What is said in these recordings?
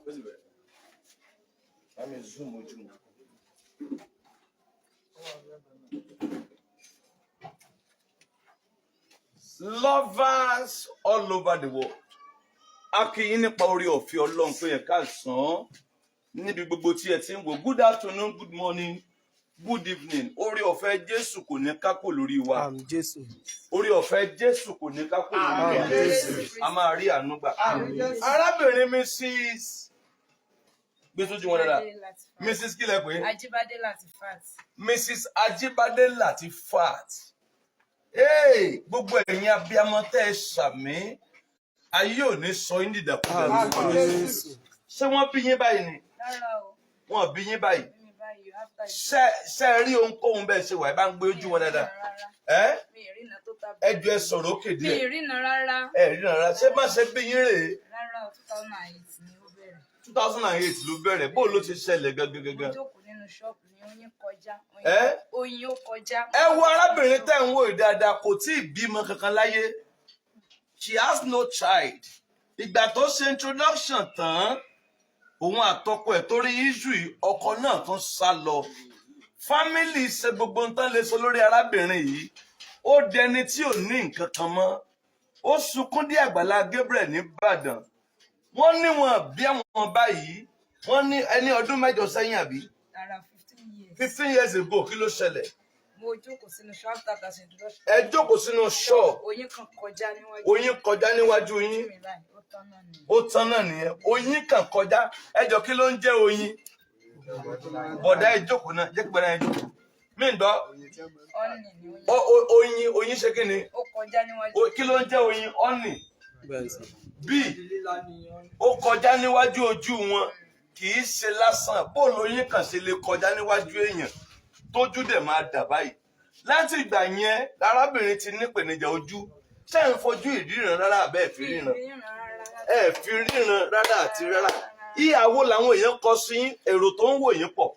Ó sì bẹ̀rẹ̀. Bá mi zoom ojú wọn. Lovers all over the world. A kí yín nípa orí ọ̀fẹ́ Ọlọ́run pé ẹ káàsán níbi gbogbo tí ẹ ti ń wò. Good afternoon, good morning, good evening. Orí ọ̀fẹ́ Jésù kò ní kákò lórí wa. Àmín Jésù. Orí ọ̀fẹ́ Jésù kò ní kákò lórí wa. Àmín Jésù. A máa rí àánú gbà. Arábìnrin Mrs. Gbé sójú wọn dáadáa. Mrs. Kí lẹ pè é? Ajíbádé Latifat. Mrs. Ajíbádé Latifat. Hey, gbogbo ẹ̀yin abiyamọ tẹ́ ẹ ṣàmì, ayé ò ní sọ yín dìdàkudà lórúkọ Àmín Jésù. Jésù. Ṣé wọ́n bí yín báyìí ni? Rárá o, Wọ́n bí yín báyìí. mímí báyìí after you. Ṣé ẹ rí ohunkóhun bẹ́ẹ̀ ṣe wà? Ẹ bá ń gbé ojú wọn dáadáa. Rárá. Ẹ Mi ì rína tó tàbí. ẹ jọ, ẹ sọ̀rọ̀ òkè Mi díẹ̀. ì rína rárá. Ẹ rí rárá. Ṣé má ṣe bí yín rèé? Rárá o, 2008 ni ó bẹ̀rẹ̀. 2008 ló bẹ̀rẹ̀. Bó ló ṣe ṣẹlẹ̀ gangan Mo gangan? jókòó nínú ṣọ́ọ̀bù ní oyin kọjá. Ẹ? Oyin ó kọjá. Ẹ wo arábìnrin tẹ́ ń wò yìí dáadáa, kò tí ì bímọ kankan láyé. She has no child. Ìgbà tó ṣe introduction tán, òun àtọkọ ẹ̀ torí issue yìí, ọkọ náà tún sá lọ. Family ṣe gbogbo nǹkan lè sọ lórí arábìnrin yìí. Ó dẹni tí ò ní nǹkan kan mọ́. Ó sunkún dé Àgbàlá Gabriel nìbàdàn. Wọ́n ní wọn bí àwọn báyìí. Wọ́n ní ẹni ọdún 8 sẹ́yìn, àbí? Rárá, 15 years. 15 years ago, kí ló ṣẹlẹ̀? Mo jókòó sínú ṣọ́ọ̀bù tàbí ṣe introduction. Ẹ jókòó sínú ṣọ́ọ̀bù. Oyin kan kọjá níwájú. Oyin kọjá níwájú yín. Ojú mi báyìí, ó tán náà nìyẹn. Ó tán náà nìyẹn. Oyin kan kọjá. Ẹ jọ, kí ló ń jẹ́ oyin? Bọ̀dá, ẹ jókòó náà, jẹ́ kí bọ̀dá ẹ jókòó mí ń gbọ́. Honey ni oyin. Oyin, oyin ṣe kí ni? Ó kọjá níwájú. Kí ló ń jẹ́ oyin? Honey. Bẹ́ẹ̀ sà. Bí ó kọjá níwájú ojú wọn, kì í ṣe lásán. Bóòlù oyin kan ṣe lè kọjá níwájú èèyàn tójú dẹ̀ máa dà báyìí? Láti ìgbà yẹn lárábìnrin ti nípèníjà ojú. Ṣé ń fojú ìríran rárá àbẹ́ ẹ̀ fi ríran? Mi ì ríran rárá. Ẹ fi ríran rárá àti rárá. Ìyàwó làwọn èèyàn kọ sí yín, èrò tó ń wò yín pọ̀.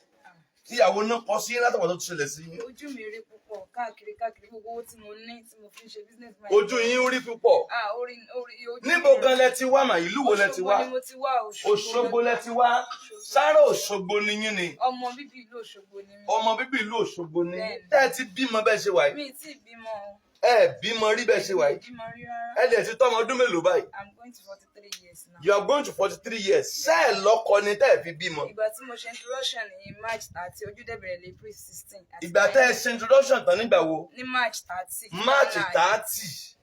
Ìyàwó náà kọ sí yín látàwọn tó ti ṣẹlẹ̀ sí yín. Ojú mi rí púpọ̀ káàkiri káàkiri, gbogbo owó tí mo ní tí mo fi ń ṣe business. Ojú yín rí púpọ̀. Ah, orí orí ojú Níbo mi gan lẹ ti wá mà? Ìlú wo lẹ ti wá? Òṣogbo ni mo ti wá. Òṣogbo lẹ ti wá. Sára Òṣogbo ni yín ni? Ọmọ bíbí ìlú Òṣogbo ni mí. Ọmọ bíbí ìlú Òṣogbo ni. Bẹ́ẹ̀ni. Tẹ́ ẹ ti bímọ bẹ́ẹ̀ ṣe wà yìí? Mi ì tí ì bímọ o. Ẹ bímọ rí bẹ́ẹ̀ ṣe wà yìí? Bímọ rí rárá. Ẹ dẹ̀ ti tọ́ ọmọ ọdún mélòó báyìí? I'm going to 43 years now. You are going to 43 years. Ṣé ẹ lọ́kọ ni tẹ́ ẹ fi bímọ? Ìgbà tí mo ṣe introduction ní March 30, ojú dẹ̀ bẹ̀rẹ̀ ní April 16. Ìgbà tẹ́ ẹ ṣe introduction tán nígbà wo? Ní March 30. March 30,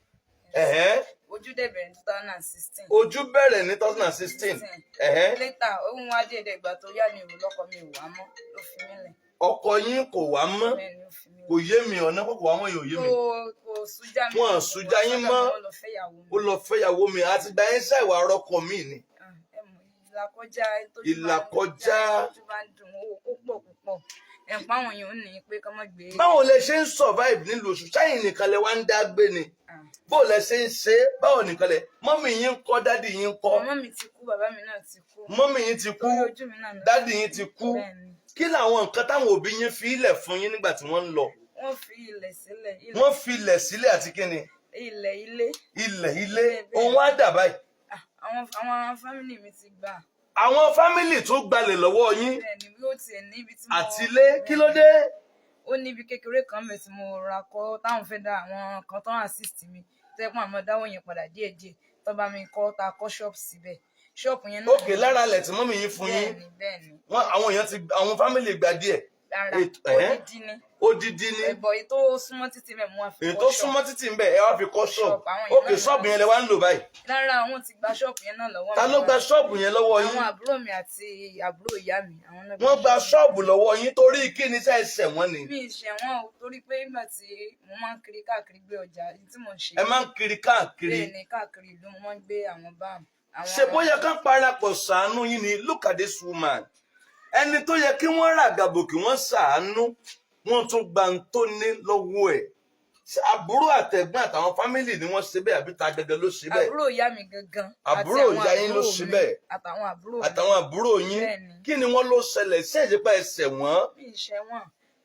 ẹ̀hẹ́n. Ojú dẹ̀ bẹ̀rẹ̀ ní 2016. Ojú bẹ̀rẹ̀ ní 2016, ẹ̀hẹ́n. Later, òun wá dé ẹ̀dẹ̀, ìgbà tó yá mi ò lọ́kọ, mi ò wá mọ́, ló fi mí lẹ̀. Ọkọ yín kò wá mọ́? Bẹ́ẹ̀ ni, ó fi mí Kò lẹ̀. yé mi, ọ̀nà kò wá mọ́ yóò yé mi. Kò sújá mi. Wọn sújá yín mọ́. Ó lọ fẹ́ ìyàwó mi. Ó lọ fẹ́yàwó mi. Àti gba yín ṣàìwà rọkọ mi ni? Ah, ẹ mọ̀, ìlàkọjá tójú bá ń Ìlàkọjá. tójú bá ń dùn ó pọ̀ púpọ̀, ẹ̀pọ̀ àwọn èèyàn ò ní pé kọ́ mọ́ gbé. Báwo lẹ ṣe ń survive nílùú oṣù sẹ́yìn nìkan lẹ wá ń dá gbé ni? Ah, Báwo lẹ ṣe ń ṣe? Báwo nìkan lẹ? Mummy yín ń kọ́? Daddy yín ń kọ́? Màmá mi ti kú, bàbá mi náà ti kú. Mummy yín ti kú? Torí ojú mi náà. Daddy yín ti kú? Bẹ́ẹ̀ ni. Kí làwọn nǹkan táwọn òbí yín fi ilẹ̀ fún yín nígbà tí wọ́n ń lọ? Wọ́n fi ilẹ̀ sílẹ̀. Ilẹ̀. Wọ́n fi ilẹ̀ sílẹ̀ àti kíni? Ilẹ̀ ilé. Ilẹ̀ ilé. Bẹ́ẹ̀. Òun á dà báyìí? Ah, àwọn family mi ti gbà. Àwọn family tó gbalẹ̀ lọ́wọ́ yín? Bẹ́ẹ̀ ni, bí ó tiẹ̀ níbi tí mo Àtilé, kí ló dé? Ó níbi kékeré kan mẹ́ tí mo ra kọ́ táwọn fẹ́ dá àwọn kan tó ń assist mi, tó yẹ pé àwọn dáwọ́ yẹn padà díẹ̀díẹ̀, tó bá mi kọ́ ta kọ́ ṣọ́ọ̀bù síbẹ̀, ṣọ́ọ̀bù yẹn náà. Òkè lára ilẹ̀ tí mummy yín fún yín? Bẹ́ẹ̀ni. Wọ́n àwọn èèyàn ti, àwọn family gba díẹ̀? Rárá. Ẹ̀hẹ́n. Odidi ni. Odidi ni. Ẹ̀bọ̀ èyí tó súnmọ́ títí mẹ́ mú wá fi Èyí kọ́ tó ṣọ́ọ̀bù. súnmọ́ títì ń bẹ̀, ẹ wá fi kọ́ ṣọ́ọ̀bù. Ṣọ́ọ̀bù, àwọn èèyàn Òkè náà. Ṣọ́ọ̀bù yẹn lẹ wá ń lò báyìí? Lára, àwọn ti gba ṣọ́ọ̀bù yẹn náà lọ́wọ́ Ta mi ló gba báyìí. ṣọ́ọ̀bù yẹn lọ́wọ́ yín? Àwọn àbúrò mi àti àbúrò ìyá mi, àwọn náà. Wọ́n gba ṣọ́ọ̀bù lọ́wọ́ yín torí kí ni? Sẹ́ ẹsẹ̀ wọ́n ni? Mi ì ṣẹ̀wọ̀n o, torí pé nígbà tí mo máa ń kiri káàkiri gbé ọjà tí mò ń ṣe. Ẹ máa ń kiri káàkiri? Bẹ́ẹ̀ ni, káàkiri ìlú mo máa ń gbé àwọn báàmù. Ṣe bóyá kán parapọ̀ ṣàánú yín ni? Look at this woman, ẹni tó yẹ kí wọ́n ràgàbò, kí wọ́n ṣàánú, wọ́n tún gba ń tó ní lọ́wọ́ ẹ̀. Ṣé àbúrò àtẹ̀gbọ́n àtàwọn family ni wọ́n ṣe bẹ́ẹ̀, àbí ta gẹ́gẹ́ ló ṣe bẹ́ẹ̀? Àbúrò ìyá mi gangan àti Àbúrò àwọn ìyá yín ló àbúrò ṣe mi, bẹ́ẹ̀? Àtàwọn àbúrò mi. Àtàwọn àbúrò yín. Bẹ́ẹ̀ ni. Kí ni wọ́n ló ṣẹlẹ̀ sí ẹ̀jẹ̀pá ẹsẹ̀ wọ́n? Mi ì ṣẹ̀wọ̀n.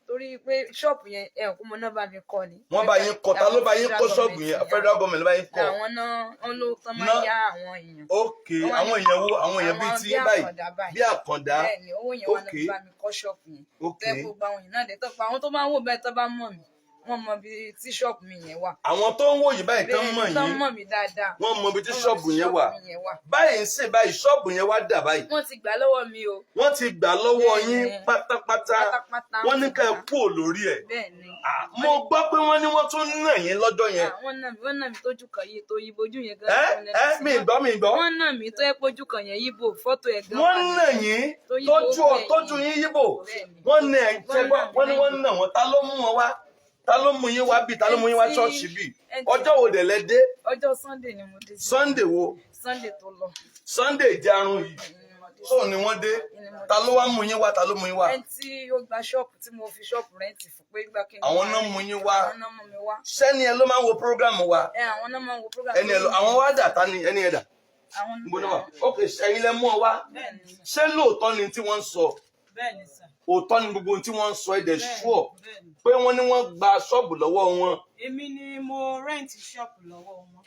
Torí pé ṣọ́ọ̀bù yẹn, ẹ̀ kó mo náà bá mi kọ́ ni. Wọ́n bá yín kọ́? Ta ló bá yín kọ́ ṣọ́ọ̀bù yẹn? Federal government ló bá yín kọ́? Àwọn náà wọ́n ló tán máa yá àwọn èèyàn. Ok, àwọn èèyàn wo? Àwọn èèyàn bíi Àwọn tí bí báyìí? Àkàndá báyìí. Bí Àkàndá. Bẹ́ẹ̀ ni, owó yẹn wà náà bá mi kọ́ ṣọ́ọ̀bù yẹn. Tẹ́ gbogbo àwọn èèyàn náà dé tó pa, àwọn tó máa ń wò bẹ́ẹ̀, tó bá mọ̀ mí, wọ́n mọ ibi tí ṣọ́ọ̀bù mi yẹn wà. Àwọn tó ń wò yìí báyìí tán Bẹ́ẹ̀ mọ̀ ni, tán yín, mọ̀ mí dáadáa. wọ́n mọ ibi tí Wọ́n mọ ṣọ́ọ̀bù ibi tí yẹn wà. ṣọ́ọ̀bù mi yẹn wà. Báyìí ń sìn báyìí, ṣọ́ọ̀bù yẹn wá dà báyìí? Wọ́n ti gbà lọ́wọ́ mi o. Wọ́n ti gbà lọ́wọ́ yín Bẹ́ẹ̀ ni. pátápátá? Pátápátá. Wọ́n ní Ti ká ẹ gbà. kúrò lórí ẹ̀? Bẹ́ẹ̀ ni. Ah, mo gbọ́ pé wọ́n ní wọ́n tún nà yín lọ́jọ́ yẹn. Ah, wọ́n nà mí, wọ́n nà mí tójú kan yìí tó yí bojú yẹn gan. Ẹ ẹ, mi gbọ́, mi gbọ́. Wọ́n nà mí tó yẹ pójú kan yẹn yíbo, fọ́tò ẹ̀ gan Wọ́n wà ní- nà yín tó yí tójú gbogbo tójú ẹ̀yìn. yín yíbò? Bẹ́ẹ̀ ni. Wọ́n nà ẹ̀ Wọ́n ṣẹgbọ́ nà mí wọ́n ní wọ́n lẹ́yìn. nà wọ́n. Ta ló mú wọn wá? Ta ló mú yín wá bí? Ta ló mú yín wá ṣọ́ọ̀ṣì bí? Ọjọ́ wo dẹ̀ lẹ dé? Ọjọ́ Sunday ni mo dé sí. Sunday wo? Sunday tó lọ. Sunday ìjarun yìí Ni mo dé sí. tó ni wọ́n dé. Ta ló wá mú yín wá? Ta ló mú yín wá? Ẹni tí ó gba ṣọ́ọ̀bù tí mo fi ṣọ́ọ̀bù rent fún pé gbà kí n. Àwọn náà mú yín wá? Àwọn náà mú mi wá. Sẹ́ni ẹ ló máa ń wo program wa? Ẹ, àwọn náà máa ń wo program. Ẹni ẹ ló àwọn wá dà? Ta ni ẹni ẹ dà? Àwọn Níbo náà wà? Ok, ẹ̀yin lẹ mú ọ wá? Bẹ́ẹ̀ ni. Ṣé lóòótọ́ ni tí wọ́n ń sọ? Bẹ́ẹ̀ ni sà. Òótọ́ ni gbogbo ohun tí wọ́n ń sọ? Ẹ̀ dẹ̀ Bẹ́ẹ̀ ṣúọ̀ bẹ́ẹ̀ ni. pé wọ́n ní wọ́n gba ṣọ́ọ̀bù lọ́wọ́ wọn? Èmi ni mo rent ṣọ́ọ̀pù lọ́wọ́ wọn.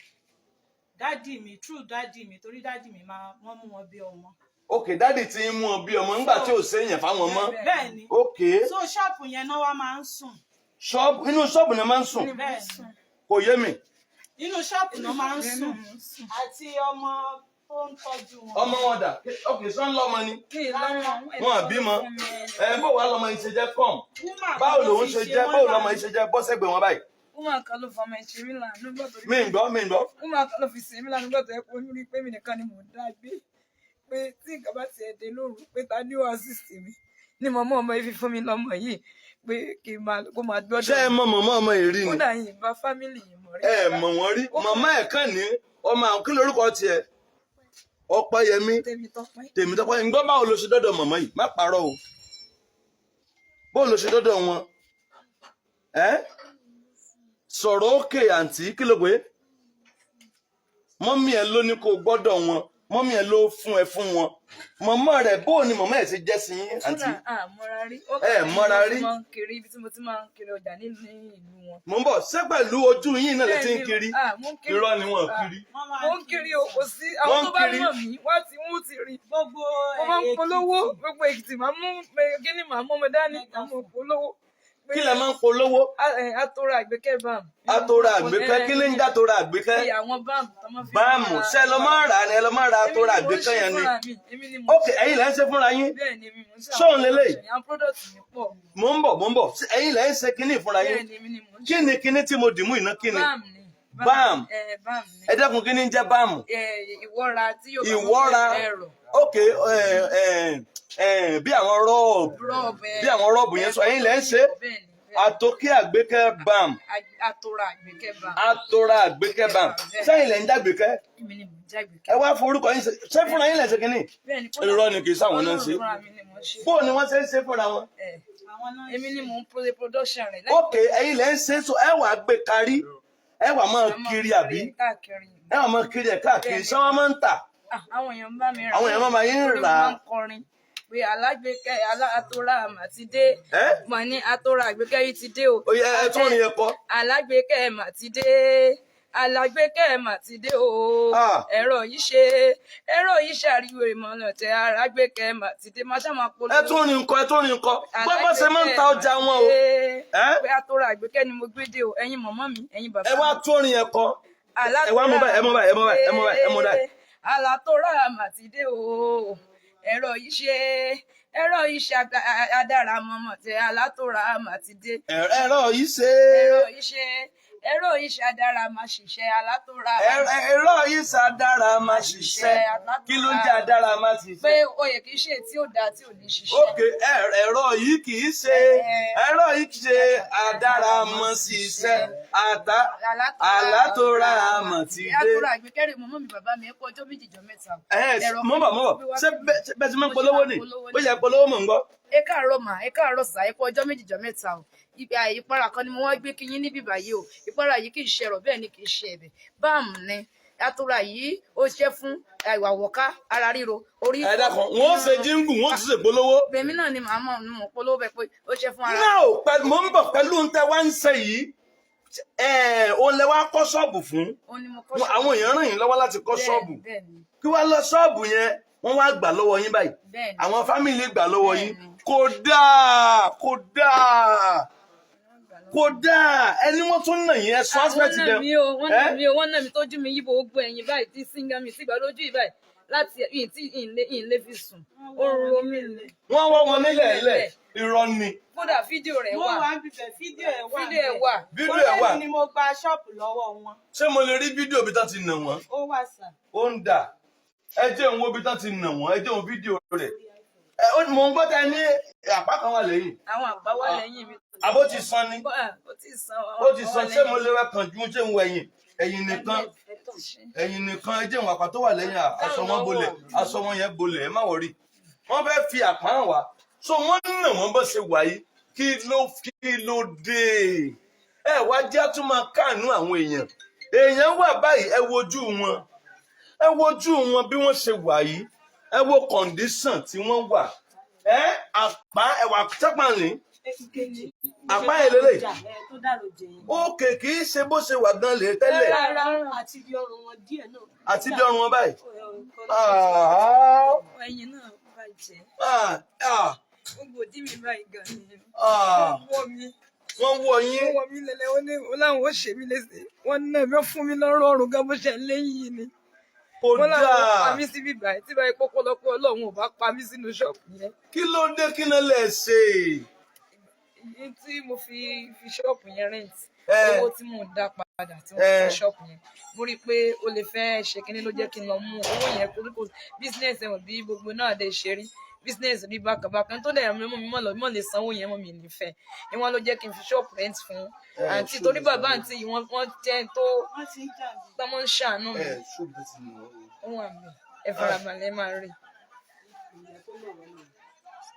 Daddy mi, through daddy mi, torí daddy mi máa wọ́n mú wọn bí ọmọ. Ok, daddy ti ń mú ọ bí ọmọ nígbà tí ò séèyàn fáwọn mọ́. Bẹ́ẹ̀ ni. Ok. So ṣọ́ọ̀pù yẹn náà wá máa ń sùn. Ṣọ́ọ̀bù, inú ṣọ́ọ̀bù ni máa ń sùn? Bẹ́ẹ̀ ni. Kò yé mi. Inú ṣọ́ọ̀pù náà máa ń sùn àti ọmọ tó ń tọ́jú wọn. Ọmọ wọn dà? Ok, sọ ń lọ́mọ ni? Mi ì lọ́mọ. Wọn à bímọ ẹ? Bó wàá lọmọ yìí ṣe jẹ́ kọ́m? Woman Báwo kan ló lòun fi ṣe jẹ́? wọ́n Báwo lọmọ láàánú. yìí ṣe jẹ́? Bọ́ sẹ́gbẹ̀ẹ́ wọn báyìí. Woman kan ló fọmọ ẹ̀ ṣe mí láàánú nígbà tó rí Mi ń gbọ́, mi ń gbọ́. Woman kan ló fi ṣe mí láàánú nígbà tó yẹ kó rí pé mi nìkan ni mò ń dá gbé, pé tí nǹkan bá tiẹ̀ dé lóru, pé ta ni ó assist mi, ní mọ̀mọ́ ọmọ yìí fi fún mi lọ́mọ yìí pé kí n máa kó máa gbọ́dọ̀. Ṣé ẹ mọ mọ̀mọ́ ọmọ yìí rí ni? Kódà yìí bá family yìí mọ̀ rí. Ẹ mọ̀ wọ́n rí? Màmá ẹ̀ kàn ní ọmọ àwọn. Kí lorúkọ tiẹ̀? Ọpẹ́yẹmí? Tèmi Tọ́pẹ́. Tèmítọ́pẹ́. Ń gbọ́, báwo ló ṣe dọ́dọ̀ mọ̀mọ́ yìí? Má parọ́ o. Báwo ló ṣe dọ́dọ̀ wọn? Ẹ sọ̀rọ̀ òkè, àǹtí. Kí ló pé mummy ẹ ló ní kó gbọ́dọ̀ wọn? Mummy ẹ ló fún ẹ fún wọn? Mọ̀mọ́ rẹ̀, bóò ni mọ̀mọ́ ẹ̀ ṣe jẹ́ sí yín, àǹtí? Kódà à mọ́ra rí. Ẹ mọ́ra rí? Mo máa ń kiri ibi tí mo ti máa ń kiri ọjà nílùú ìlú wọn. Mò ń bọ̀. Ṣé pẹ̀lú ojú yín náà lẹ ti ń Bẹ́ẹ̀ni, kiri? ah, mo ń kiri. Irọ́ ni, wọ́n Ah, kiri. Wọ́n máa Mo ń kiri o, kò sí àwọn Wọ́n ń tó bá kiri. mọ̀ mí wọ́n ti wọ́n ti rí. Gbogbo Mo máa ń Èkìtì. polówó gbogbo Èkìtì, máa mú kíní, máa mú ọmọ dání, máa mú polówó. Kí lẹ máa ń polówó? Atora Àgbékẹ́ balm. Atora Àgbékẹ́. Kí ló ń já Atora Àgbékẹ́? Bí àwọn balm tó máa fi Balm. Ṣé ẹ lọ máa ń rà á ni? Ẹ lọ máa ń ra Atora Àgbékẹ́ yẹn ni? Èmi ni mo Ok, ẹ̀yin lẹ ń ṣe fúnra yín? Bẹ́ẹ̀ ni, èmi mo ń ṣe. Ṣóun leléyìí? Àwọn product mi pọ̀. Mò ń bọ̀, mò ń bọ̀. Ṣé ẹ̀yin lẹ ń ṣe kinní fúnra yín? Bẹ́ẹ̀ ni, èmi ni mo ń ṣe. Kí ni kinní tí mo dì mú iná? Kí ni? Balm ni. Balm. Ẹ, balm ni. Ẹ dẹ́kun, kí ni ń jẹ́ balm? Ẹ, ìwọ́ra tí yóò bá mú Ìwọ́ra. ẹ̀rọ. Ok, ẹ ẹ ẹ, bí àwọn rọ́ọ̀bù? Rọ́ọ̀bù. Bí àwọn rọ́ọ̀bù yẹn sọ, ẹ̀yin lẹ ń ṣe? Bẹ́ẹ̀ ni, bẹ́ẹ̀ ni. Àtòkè Àgbékẹ́ balm. Atora Àgbékẹ́ balm. Atora Àgbékẹ́ balm. Sẹ́yìn lẹ ń jágbékẹ́? Èmi ni mò ń jágbékẹ́. Ẹ wá forúkọ yín ṣe. Ṣé fúnra yín lẹ ṣe kinní? Bẹ́ẹ̀ ni. Irọ́ ni, kì í sáwọn náà ń ṣe. Ọlọ́run fúnra mi ni mò ń ṣe. Bóò ni wọ́n ṣe ń ṣe fúnra wọn? Ẹ, Àwọn náà ń èmi ṣe. ni mò ń production rẹ̀. Ok, ẹ̀yin lẹ ń ṣe, so ẹ wàá gbé kárí, ẹ wàá máa kiri àbí? Káàkiri. Ẹ wàá máa kiri ẹ káàkiri. Ṣé wọ́n máa ń tà? Ah, àwọn èèyàn ń bá mi rà. Àwọn èèyàn máa yín Torí rà. mo máa ń kọrin pé alágbèékẹ́ atóra mà ti dé. Ẹ? Mo ní atóra Àgbékẹ́ yìí ti dé o. Ó yẹ ẹ tún rìn ẹ kọ. Alágbèékẹ́ mà ti dé, alágbèékẹ́ mà ti dé o. Ah. Ẹ̀rọ yìí ṣe, ẹ̀rọ yìí ṣàríwò ìmọ̀nà tẹ, alágbèékẹ́ mà ti dé, má ṣáà máa polówó. Ẹ tún rìn kọ, ẹ tún rìn kọ. Bọ́ ṣe máa ń ta ọjà wọn o. Ẹ? Pé atóra Àgbékẹ́ ni mo gbé dé o, ẹ̀yin mọ̀mọ́ mi, ẹ̀yin bàbá Ẹ wá mi. tún rìn ẹ kọ. Ẹ wá mú báyìí, ẹ mú báyìí, ẹ mú báyìí, ẹ mú báyìí, ẹ mú báyìí. Alátóra mà ti dé o, ẹ̀rọ yìí ṣe, ẹ̀rọ yìí ṣe adára mọ̀mọ́ tẹ, alátóra mà ti dé. Ẹ̀rọ yìí ṣe. Ẹ̀rọ yìí ṣe, ẹ̀rọ yìí ṣe adára máa ṣiṣẹ́, alátóra. Ẹ̀rọ yìí ṣàdára máa ṣiṣẹ́. Kí ló ń jẹ́ adára máa ṣiṣẹ́? Pé oyè kì í ṣe tí ò dáa tí ò ní ṣiṣẹ́. Ok, ẹ̀rọ yìí kì í ṣe, ẹ̀rọ yìí kì í ṣe adára mọ̀ ṣiṣẹ́ àtà alátóra mọ̀ ti dé. Alátóra Àgbékẹ́rẹ́, mọ̀mọ́ mi, bàbá mi, ẹ kú ọjọ́ méjì jọ mẹ́ta. Ẹ mọ̀ bọ̀, mọ̀ bọ̀. Ṣé bẹ́ẹ̀ ti máa ń polówó ni? Bó ṣe polówó, mọ̀ ń gbọ́. Ẹ káàárọ̀ mà, ẹ káàárọ̀ sà, ẹ kú ọjọ́ méjì jọ mẹ́ta o. Ibi ìpara kan ni mo wá gbé kí yín níbí báyìí o. Ìpara yìí kì í ṣe ẹ̀rọ, bẹ́ẹ̀ ni kì í ṣe ẹ̀bẹ̀. Balm ni. Atura yìí ó ṣe fún àwọ̀ká, ara ríro, orí. Ẹ dákun, wọn ó ṣe jingle, wọn ó tún ṣe polówó. Bèmí náà ni màá mọ̀ ní mò ń polówó bẹ́ẹ̀ pé ó ṣe fún ara. Now, pẹ̀lú mò ń bọ̀ pẹ̀lú ń tẹ́ wá ń ṣe yìí, ẹ̀ òun lẹ wá kọ́ ṣọ́ọ̀bù fún. Ó ní mo kọ́ ṣọ́ọ̀bù. Àwọn èèyàn ràn yín lọ́wọ́ láti kọ́ ṣọ́ọ̀bù. Bẹ́ẹ̀ ni. Kí wá lọ ṣọ́ọ̀bù yẹn, wọ́n wá gbà lọ́wọ́ yín báyìí. Bẹ́ẹ̀ ni. Àwọn family gbà lọ́wọ́ yín. Bẹ́ẹ̀ ni. Kò dáa, kò dáa, kò dáa. Ẹni wọ́n tún nà yín, ẹ sọ aspect Wọ́n nà bẹ́ẹ̀. mí o, wọ́n nà Ẹ́? mí o, wọ́n nà mí tójú mi yíbo, gbogbo ẹ̀yìn báyìí tí síngá mi sígbà lójú yìí báyìí láti ẹ̀yìn tí ìǹlé fi sùn, ó ro mí ni. Wọ́n wọ́ wọn nílẹ̀ ilẹ̀, irọ́ ni. Kódà fídíò rẹ̀ Mo wà. wà ń bibẹ̀, fídíò ẹ̀ wà. Fídíò ẹ̀ wà. Fídíò ẹ̀ wà. Wọ́n ni mo gba ṣọ́ọ̀bù lọ́wọ́ wọn. Ṣé mo lè rí fídíò bí tán ti nà wọ́n? Ó wà, sir. Ó ń dà, ẹ jẹ́ òun wo bí tán ti nà wọ́n, ẹ jẹ́ òun fídíò rẹ̀. Ẹ mò ń gbọ́ tẹ ní àpá kan wà lẹ́yìn. Àwọn àgbà wà lẹ́yìn mi. Àbó ti san ni? Ó ti san. Ó ti san. Ṣé mo lè wá kàn ju ṣé ń wo ẹ̀yìn, ẹ̀yìn nìkan, ẹ̀yìn nìkan? Ẹ jẹ́ òun àpá tó wà lẹ́yìn. Aṣọ wọn bolẹ̀, aṣọ wọn yẹn bolẹ̀. Ẹ má worry, wọ́n fẹ́ fi àpá hàn wá. So wọ́n nà wọ́n bó ṣe wà yìí. Kí ló dé? Ẹ wá jẹ́ tún máa káànú àwọn èèyàn. Èèyàn wà báyìí, ẹ wojú wọn, ẹ wojú wọn bí wọ́n ṣe wà yìí, ẹ wo condition tí wọ́n wà. Ẹ àpá ẹwà sápàlì, àpá ẹ̀ lélẹ̀. Tó dàrú jẹ yẹn. Ókè, kì í ṣe bó ṣe wà gan lè tẹ́lẹ̀. Àti bí ọrùn wọn díẹ̀ náà. Àti bí ọrùn wọn báyìí. Ah, Ẹ̀yìn náà bàjẹ́. Ah, ah, Gbogbo òdì mi báyìí gan ni. Ah. Wọ́n wọ́ mi. Wọ́n wọ yín. Wọ́n wọ́ mi lẹ́lẹ́, ó ní ó láwọn ó ṣe mí léṣe. Wọ́n nà mí, ó fún mi lọ́rùn ọrùn gan bó ṣe léyìn yìí ni. Kò Wọ́n láwọn ó pa dáa. mí síbí báyìí tí báyìí pọ́pọ́lọpọ́ Ọlọ́run ò bá pa mí sínú ṣọ́ọ̀bù yẹn. Kí ló dé? Kí náà lè ṣe? Èyí tí mo fi ṣọ́ọ̀bù yẹn rent, owó tí mò ń dá padà tí mo fi ṣọ́ọ̀bù yẹn, mo rí i pé ó lè fẹ́ ṣe kinní ló jẹ́ kí n lọ mú owó yẹn koríko business ẹ̀wọ̀n bí gbogbo náà dé ṣe rí, business rí bákan bákan tó dẹ̀ mú mi mọ̀ lọ mọ̀ lè sanwó yẹn mọ́ mi nífẹ̀ẹ́ ìwọ̀n ló jẹ́ kí n fi ṣọ́ọ̀bù rent fún àǹtí, torí bàbá àǹtí yìí wọ́n jẹ́ tó Wọ́n ti ń jà mí. tọ́mọ́ ń ṣàánú mi. Ẹ ṣóbi tó ti nà wọ́n o. Ó wà mí, ẹ farabalẹ̀ máa rí.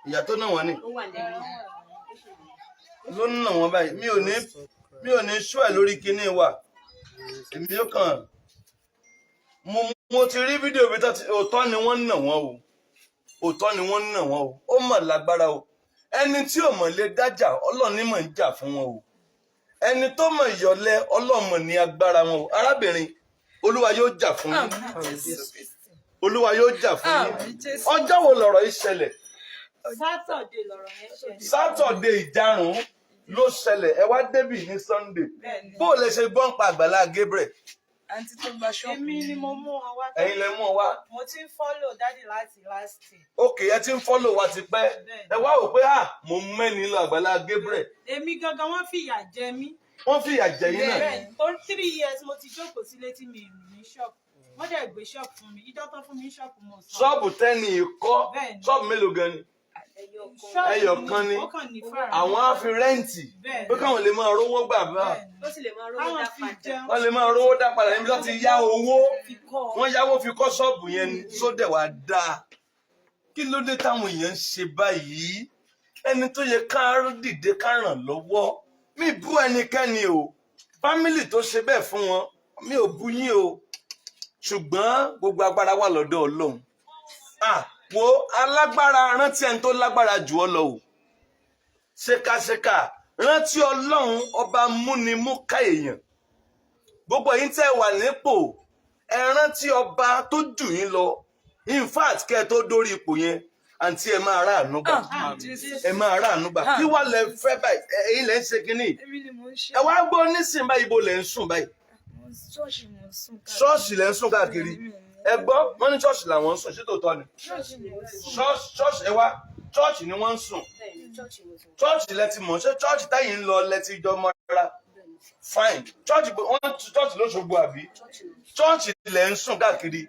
Ìyá tó nà wọ́n ni ló ń nà wọ́n báyìí. Mi ò ní ṣó ẹ̀ lórí kinní wa. Èmi yóò kàn mo ti rí fídíò bí tó ti òótọ́ ni wọ́n ń nà wọ́n o, òótọ́ ni wọ́n ń nà wọ́n o. Ó mọ̀ lágbára o. Ẹni tí ò mọ̀ lè dájà, Ọlọ́run ní mọ̀ ń jà fún wọn o. Ẹni tó mọ̀ ìyọ̀lẹ, Ọlọ́run mọ̀ ní agbára wọn o. Arábìnrin, Olúwa yóò jà fún yín. Àmín Jésù Kristi. Olúwa yóò jà fún yín. Àmín Jésù. Ọjọ́ wo lọ̀rọ̀ yìí ṣẹlẹ̀? Saturday lọ̀rọ̀ yẹn ṣẹlẹ̀. Saturday ìjarun ló ṣẹlẹ̀. Ẹ wá débì ní Sunday. Bẹ́ẹ̀ni. Bó o lè ṣe gbọ́n pa Àgbàlá Gabriel? Àǹtí tó gba ṣọ́ọ̀bù. Èmi ni mo mú wọn wá. Ẹ̀yin lẹ mú ọ wá. Mo ti ń follow daddy láti last year. Ókè, ẹ ti ń follow wa ti pẹ́. Ẹ wá wò pé à mo mẹ́ni lọ Àgbàlá Gabriel. Èmi gangan, wọ́n fìyà jẹ mí. Wọ́n fìyà jẹ yín náà. Bẹ́ẹ̀ni, torí 3 years mo ti jókòó sílé tí mi ì ní ṣọ́ọ̀bù. Wọ́n dẹ̀ gbé ṣọ́ọ̀bù fún mi. Ìjọ́ tán fún mi ṣọ́ọ̀bù, mo san. Ṣọ́ọ̀bù tẹ́ni kọ́? Bẹ́ẹ̀ni. Ṣọ́ọ̀bù mélòó gan ni? Ṣọ́ọ̀bù Ẹyọ kan ni. Ó kàn ní fara. Àwọn á fi rent Bẹ́ẹ̀ni. pé káwọn lè máa rówó gbà bá. Bẹ́ẹ̀ni. Ó sì lè máa rówó Káwọn dá fi padà. jẹun. Wọ́n lè máa rówó dá padà níbi tó ti yá owó. Fi kọ́ ọ. Wọ́n yáwó fi kọ́ ṣọ́ọ̀bù yẹn ni sódẹ̀ wá dáa. Kí ló dé táwọn èèyàn ń ṣe báyìí? Ẹni tó yẹ ká dìde ká ràn lọ́wọ́, mi bú ẹnikẹ́ni o. Family tó ṣe bẹ́ẹ̀ fún wọn, mi ò bú yín o, ṣùgbọ́n gbogbo agbára wà lọ́dọ̀ Ọlọ́run. Ah, wo alágbára, rántí ẹni tó lágbára jù ọ lọ o. Ṣèkàṣèkà, rántí Ọlọ́run ọba múnimúká èèyàn. Gbogbo ẹ̀yin tẹ́ wà nípò, ẹ rántí ọba tó jù yín lọ. In fact, kẹ́ ẹ tó dórí ipò yẹn, àǹtí, ẹ máa ráàánú gbà. Ẹ máa ráàánú gbà. Kí wàá lẹ fẹ́ báyìí? Ẹ̀yin lẹ ń ṣe kínní. Èmi ni mò ń ṣe. Ẹ wá gbọ́ nísìnyí báyìí, ibo lẹ ń sùn báyìí? Ṣọ́ọ̀ṣì mò ń sùn káàkiri. Ṣọ́ọ̀ṣì lẹ ń sùn káàkiri. Ẹ gbọ́, wọ́n ní ṣọ́ọ̀ṣì làwọn ń sùn. Ṣé tòótọ́ ni? Ṣọ́ọ̀ṣì mò ń sùn. Ṣọ́ọ̀ṣì, ṣọ́ọ̀ṣì, ẹ wá, ṣọ́ọ̀ṣì ni wọ́n ń sùn. Bẹ́ẹ̀ni, church mo ti wà. Ṣọ́ọ̀ṣì lẹ ti mọ̀? Ṣé ṣọ́ọ̀ṣì táyì ń lọ lẹ ti jọ mọ́ra? Fine. Ṣọ́ọ̀ṣì, wọ́n ti ṣọ́ọ̀ṣì lóṣogbo àbí? Church mo. Ṣọ́ọ̀ṣì lẹ ń sùn káàkiri.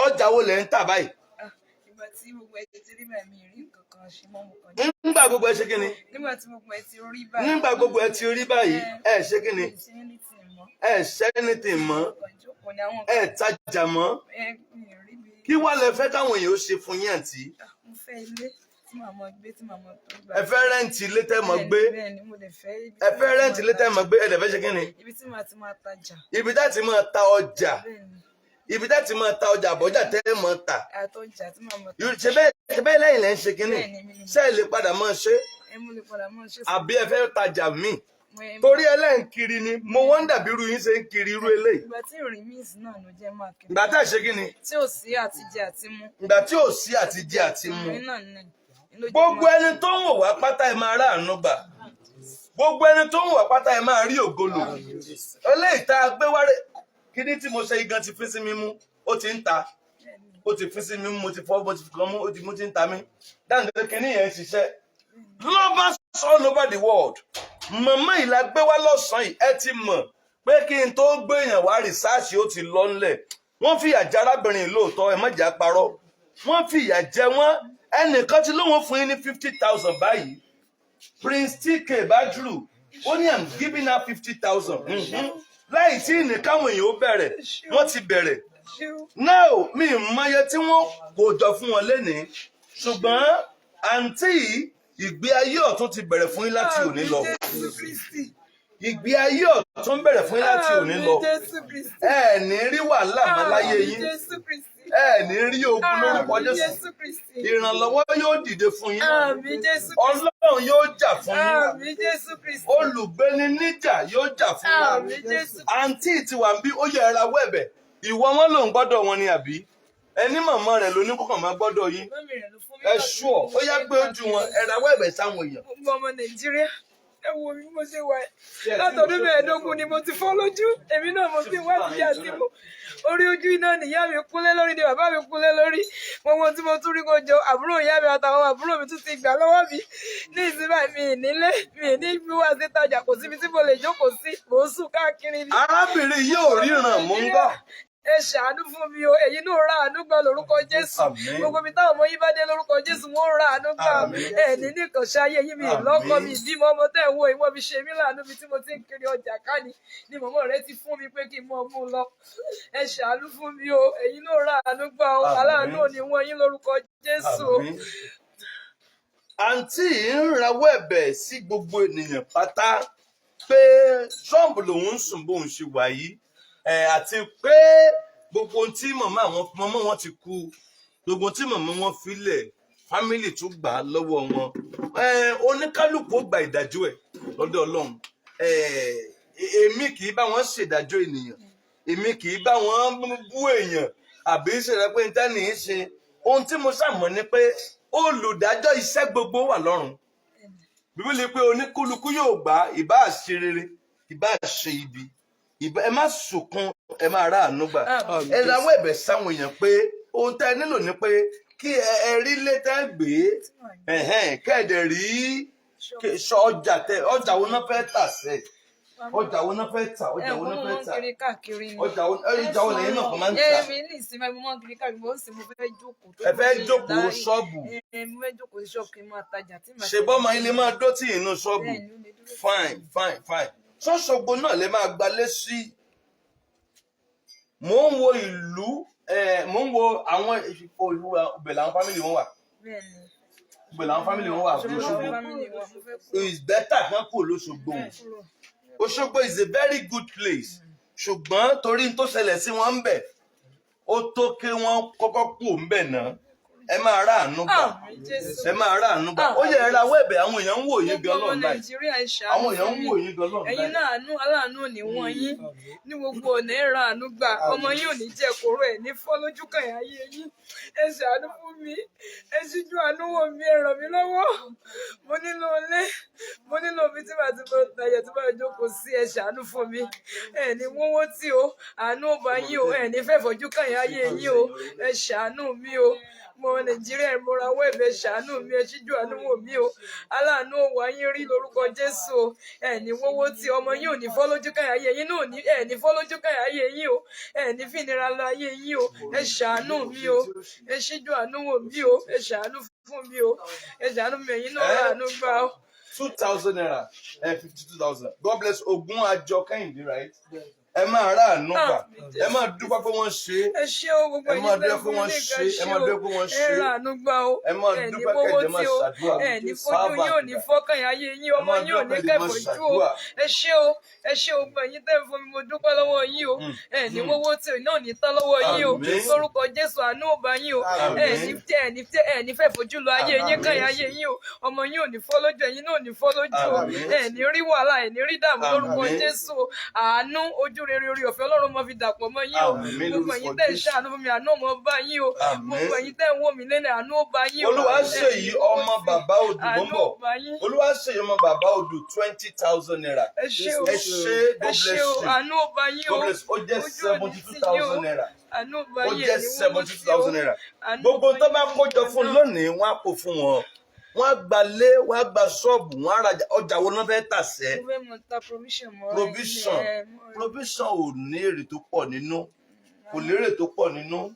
Ọjà wo lẹ ń tà báyìí? Ah, ìgbà tí gbogbo ẹ ti rí báyìí, mi ì rí nǹkan kan ṣe mọ́, mo kàn jẹ́. Nígbà gbogbo ẹ ṣe kí ni? Nígbà tí gbogbo ẹ ti rí báyìí. Nígbà gbogbo ẹ ti rí báyìí, ẹ ṣe kí ni? Mi ì ṣe anything mọ́. Ẹ ṣe anything mọ́. Mo kàn jókòó ní àwọn Ẹ tajà mọ́. ẹ mi ì rí bí. Kí wàá lẹ fẹ́ káwọn èèyàn ó ṣe fún yín, àǹtí? Ah, mo fẹ́ ilé tí màá mọ gbé, tí màá mọ tó gbà. Ẹ fẹ́ rent ilé tẹ́ mọ́ gbé. Bẹ́ẹ̀ni, mo lè fẹ́ ibi Ẹ tí fẹ́ màá ti rent máa ilé tẹ́ tajà. mọ́ gbé. Ẹ dẹ̀ fẹ́ ṣe kí ni? Ibi tí màá ti máa tajà. Ibi tá ti máa ta ọjà. Bẹ́ẹ̀ni. Ibi tẹ́ ti máa ta ọjà àbọ̀jà tẹ́ ẹ máa tà. Àtọjà tí màá mọ̀. Ṣe bẹ́ẹ̀ lẹ́yìn lẹ́ ń ṣe kínní? Bẹ́ẹ̀ ni, mi ni mo- Ṣé ẹ lè padà máa ṣe? Ẹ mú lè padà mọ́ ṣe. Àbí ẹ fẹ́ tajà míì? Torí ẹlẹ́ǹkiri ni mo wọ́n dàbí irú yín ṣe ń kiri irú eléyìí. Ìgbà tí ìrìn míìsì náà ló jẹ́ máa kiri. Ìgbà tá ẹ ṣe kí ni? Tí ò sí àtijẹ àti mu. Ìgbà tí ò sí àti jẹ àti mu. Ìrìn náà ni ló jẹ́ Gbogbo máa- ẹni tó ń wò wá pátá, ẹ máa ráàánú gbà. Gbogbo ẹni tó ń wò wá pátá, ẹ máa rí ògo lò. Eléyìí tá a gbé wáré kíní tí mo ṣe igan ti fín sí mímú, ó ti ń ta, ó ti fín sí mímú, mo ti fọ́, mo ti fi kan mú, ó ti mú, ti ń ta mí dáńdé. Kíní yẹn ń ṣiṣẹ́. Lovers all over the world, màmá yìí la gbé wá lọ́sàn-án yìí. Ẹ ti mọ̀ pé kí n tó gbé èèyàn wá, research ó ti lọ ńlẹ̀. Wọ́n fìyà jẹ arábìnrin yìí lóòótọ́, ẹ má jà parọ́, wọ́n fìyà jẹ wọ́n. Ẹnìkan tí lóun fún yín ní 50,000 báyìí, Prince TK Badru, ó ní, "I'm giving her 50,000." Láì tí ní káwọn èèyàn ó bẹ̀rẹ̀, wọ́n ti bẹ̀rẹ̀ now. Mi ì mọye tí wọ́n kò jọ fún wọn lénìí, ṣùgbọ́n àǹtí yìí, ìgbé ayé ọ̀tún ti bẹ̀rẹ̀ fún yín láti òní lọ. Àmín Jésù Kristi. Ìgbé ayé ọ̀tún bẹ̀rẹ̀ fún yín láti òní lọ. Àmín Jésù Kristi. Ẹ ní rí wàhálà mọ́ láyé Àmín yín. Jésù Kristi. Ẹ ní rí ogun lórúkọ Àmín Jésù. Jésù Kristi. Ìrànlọ́wọ́ yóò dìde fún yín. Àmín Jésù Kristi. Ọlọ́run yóò jà fún yín. Àmín Jésù Kristi. Olùgbéni níjà yóò jà fún yín. Àmín Jésù. Àǹtí ti wà ń bí, ó yẹ ẹra wẹ̀bẹ̀ ìwọ wọn lòún gbọ́dọ̀ wọn ni, àbí ẹni màmá rẹ̀ ló ní kókàn máa gbọ́dọ̀ yín? Mummy rẹ̀ ló fún mi Ẹ lọ́dún ṣúọ̀ bí mo ó yá, ṣe ń gbé ojú wọn, káàkiri. ẹra wẹ̀bẹ̀ sáwọn èèyàn. Gbogbo ọmọ Nàìjíríà, ẹ wo bí mo ṣe wà yìí. Látọdún 15 ni mo ti fọ́ lójú. Èmi náà mo fi wá sí àti mo orí ojú iná nìyá mi kúnlé lórí ni bàbá mi kúnlé lórí. Gbogbo ohun tí mo tún rí kó jọ, àbúrò ìyá mi àtàwọn àbúrò mi tún ti gbà lọ́wọ́ mi. Ní ìsinmi mi ì nílé, mi ì ní bí wá sí tajà, kò síbi tí mo lè jókòó sí, mò ń sùn káàkiri ni. Arábìnrin yóò ríran, mò ń gbọ́. Ẹ ṣàánú fún mi o. Èyí náà ra àánú gbà lórúkọ Jésù. Àmín. Gbogbo mi táwọn ọmọ yín bá dé lórúkọ Jésù, wọn ó ra àánú gbà. Àmín. Ẹ ní nìkan ṣayé yín. Mi Àmín. lọ́kọ, mi ìbímọ. Ọmọ tẹ́ ẹ̀ wo ìwọ mi ṣe mí láàánú mi tí mo ti ń kiri ọjà ká ní mọ̀mọ́ rẹ ti fún mi pé kí n mọ mú un lọ. Ẹ ṣàánú fún mi o. Èyí náà ra àánú gbà o. Àmín. Aláàánú ò ní wọ́n yín lórúkọ Jésù o. Àmín. Àǹtí yìí ń rawọ́ ẹ̀bẹ̀ sí gbogbo ènìyàn pátá pé Trump lòun ń sùn bóun ṣe wà yìí ẹ̀, àti pé gbogbo ohun tí màmá àwọn màmá wọn ti kú, gbogbo ohun tí màmá wọn filẹ̀, family tún gbà á lọ́wọ́ wọn. Ẹ̀, oníkálukú ó gba ìdájọ́ ẹ̀ lọ́dọ̀ Ọlọ́run. Ẹ̀, èmi kì í bá wọn ṣèdájọ́ ènìyàn, èmi kì í bá wọn bú èèyàn àbí ṣẹlẹ̀ pé n tẹ́ni í ṣe. Ohun tí mo ṣàmọ̀ ni pé olùdájọ́ iṣẹ́ gbogbo wà lọ́run. Bíbélì pé oníkúlùkù yóò gbà, ìbá ṣe rere, ìbá ṣe ibi. Ìbá ẹ má sunkún, ẹ má ráàánú gbà. Àmín. Ẹ rawọ́ ẹ̀bẹ̀ sáwọn èèyàn pé ohun tẹ́ ẹ nílò ni pé kí ẹ rí lé tẹ́ gbé ẹ̀hẹ́n, kẹ́ẹ̀dẹ̀ rí ọjà tẹ. Ọjà wo náà fẹ́ tà sẹ́? Ọjà wo náà fẹ́ tà? Ọjà Ẹ wo wo náà mo fẹ́ máa ń tà? kiri káàkiri ni. Ọjà wo lẹ́yìn náà kò máa ń tà? Èmi ní ìsinmi, mo máa ń kiri káàkiri, mo ń sìn, mo fẹ́ jókòó. Ẹ fẹ́ jókòó ṣọ́ọ̀bù? Ẹ, mo fẹ́ jókòó sí ṣọ́ọ̀bù kí n máa tajà tí màá Ṣe bọ́mọ ilé máa dó tì inú ṣọ́ọ̀bù? Bẹ́ẹ̀ ni, ó lè dúró. Fine, fine, fine. Ṣọ́ṣogbo náà lè máa gbalé sí. Mò ń wo ìlú ẹ, mò ń wo àwọn ìlú ibẹ̀ làwọn family wọn wà. Bẹ́ẹ̀ ni. Ibẹ̀ làwọn family wọn wà. Òṣogbo Òṣogbo family wa, mo fẹ́ kúrò. is better kan kúrò lóṣogbo. Kúrò. Òṣogbo is a very good place, ṣùgbọ́n torí n tó ṣẹlẹ̀ sí wọn ń bẹ̀, ó tó kí wọ́n kọ́kọ́ kú ń bẹ̀ náà. Ẹ máa ráàánú gbà. Àmín Jésù. Ẹ máa ráàánú gbà. Ó yẹ ẹ rawọ́ ẹ̀bẹ̀. Àwọn èèyàn ń wò yín gan Gbogbo ọmọ lọ́nà báyìí. Nàìjíríà, ẹ ṣàánú Àwọn èèyàn fún ń mi. wò yín gan lọ́nà Ẹ̀yin báyìí. náà, àánú aláàánú ò ní wọ́n yín ní gbogbo ọ̀nà. Ẹ ra àánú gbà. Ọmọ yín ò ní jẹ́ kóró ẹ̀ ní fọ́ lójú kan ẹ̀ ayé yín. Ẹ ṣàánú fún mi, ẹ ṣíjú àánú wò mí, ẹ ràn mí lọ́wọ́. Mo nílò ilé, mo nílò ibi tí màá ti mọ tajà, tí màá jókòó sí. Ẹ ṣàánú fún mi. Ẹ ní wọ́wọ́ tí o àánú ò bá yín o. Ẹ ní fẹ́ fojú kàn yín ayé yín o. Ẹ ṣàánú mi o. Mo Nàìjíríà, mo rawọ́ ẹ̀bẹ̀, ṣàánú mi, ẹ ṣíjú àánú wò mí o. Aláàánú ò wá yín rí lórúkọ Jésù o. Ẹ ní wọ́wọ́ tí ọmọ yín ò ní fọ́ lójú káyà ayé yín náà ní. Ẹ ní fọ́ lójú káyà ayé yín o. Ẹ ní fìnira lọ ayé yín o. Ẹ ṣàánú mi o. Ẹ ṣíjú àánú wò mí o. Ẹ ṣàánú fún mi o. Ẹ ṣàánú mi. Ẹ̀yin náà Eh? ràánú gbà o. 2,000 naira, 52,000. God bless. Ogun Àjọ Kẹ́hìndé, right? Ẹ máa ráàánú gbà. Àmín. Ẹ máa dúpẹ́ pé wọ́n ṣe é. Ẹ ṣé o, gbogbo Ẹ ẹ̀yin máa tẹ́ dúpẹ́ pé fún mi wọ́n ní ṣe nǹkan, é. ẹ Ẹ ṣé máa o. dúpẹ́ pé wọ́n Ẹ ṣe é. ra àánú gbà o. Ẹ máa Ẹ ní dúpẹ́ fowó kẹ̀dẹ̀ máa tí o. ṣàdúrà. Ẹ ní fojú yín ò ní fọ́kàn ayé yín, Ẹ ọmọ máa yín ò ní dúpẹ́ kẹ̀dẹ̀ máa kẹ́fọ̀jú o. ṣàdúrà. Ẹ ṣé o, ẹ ṣé o, gbogbo ẹ̀yin tẹ́ fún mi, mo dúpẹ́ lọ́wọ́ yín o. Ẹ ní fowó tí o, iná ò ní tán lọ́wọ́ yín o. Àmín. Lórúkọ Jésù, àánú ò bá yín o. Ẹ ní Àmín. tẹ ẹ ní tẹ ẹ ní fẹ́ fojú lọ ayé yín Àmín. kàn ayé yín o. Ọmọ yín ò ní fọ́ lójú, ẹ̀yin náà ò ní fọ́ lójú o. Àmín. Ẹ ní rí wàhálà, ẹ ní rí dààmú lórúkọ Àmín. Jésù o. Àánú, ojú rere, orí ọ̀fẹ́ Ọlọ́run mọ fi dàpọ̀ mọ́ yín o. Àmín Gbogbo lórúkọ ẹ̀yin tẹ́ ń Jésù. ṣàánú fún mi, àánú mọ bá yín o. Àmín. Gbogbo ẹ̀yin tẹ́ ń wò mí lẹ́nu, àánú ó bá yín o. Olúwaṣèyí Ẹ ní fowó ọmọ tì, bàbá odù, mò ń àánú bọ̀. ó bá yín. Olúwaṣèyí ọmọ bàbá odù, ₦20,000. Ẹ ṣé o. Ẹ ṣé, Ẹ God ṣé bless o, you. àánú ó bá yín o. God bless you. Ó jẹ́ Ojú ò ní seventy two tì yín o. thousand naira. Àánú ó bá Ó yín, jẹ́ ẹ ní wọ́wọ́ seventy two tí o. thousand naira. Àánú ó Gbogbo bá tó yín bá kójọ fún náà. lónìí, wọ́n á kó fún wọn. Wọ́n á gba lé, wọ́n á gba ṣọ́ọ̀bù, wọ́n á rajà. Ọjà wo náà fẹ́ tà sẹ́? Mo fẹ́ mọ ta provision mọ́. Provision. Ẹ mọ́. Provision ò ní èrè tó pọ̀ nínú. Kò lérè tó pọ̀ nínú.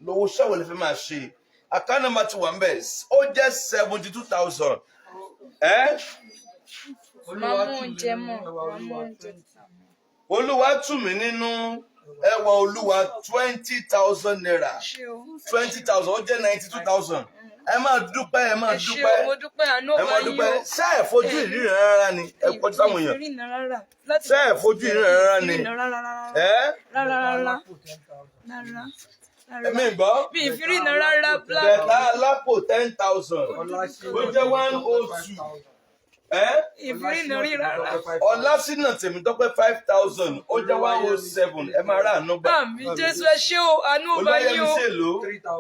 Lówó ṣẹ́wọ̀n lè fẹ́ máa ṣe. Account number ti wà ń bẹ̀. Ó jẹ́ 72,000. Ẹ́ Máa mú oúnjẹ mọ̀, máa mú oúnjẹ tà mọ́. Olúwa tù mí nínú, ẹwà Olúwa, ₦20,000. Ẹ ṣé o. 20,000, ó jẹ́ 92,000. Ẹ máa dúpẹ́, ẹ máa Ẹ ṣé dúpẹ́. o, mo dúpẹ́, àánú Ẹ ó bá máa yín dúpẹ́. o. Ṣé ẹ fojú ìríran rárá ni? Ẹ kọjú sáwọn èèyàn. Ìrìnà rárá. Láti Ṣé ẹ fojú ìríran rárá ni? Ìrìnà rárá rárá. Ẹ Rárá rárá. Rárá. ẹ̀mí gbọ́. Mi ì fi rìnà rárá, black. Bẹ̀tà lápò 10,000. Ó jẹ́ 102. Ẹ Ìfìrìnà rí rárá. Ọlásínà Tèmítọ́pẹ́ 5,000, ó jẹ́ 107. Ẹ máa rà àánú gbà. Àmín Jésù, ẹ ṣé o, àánú ó bá yín o. Olúwayẹmí ṣèlú.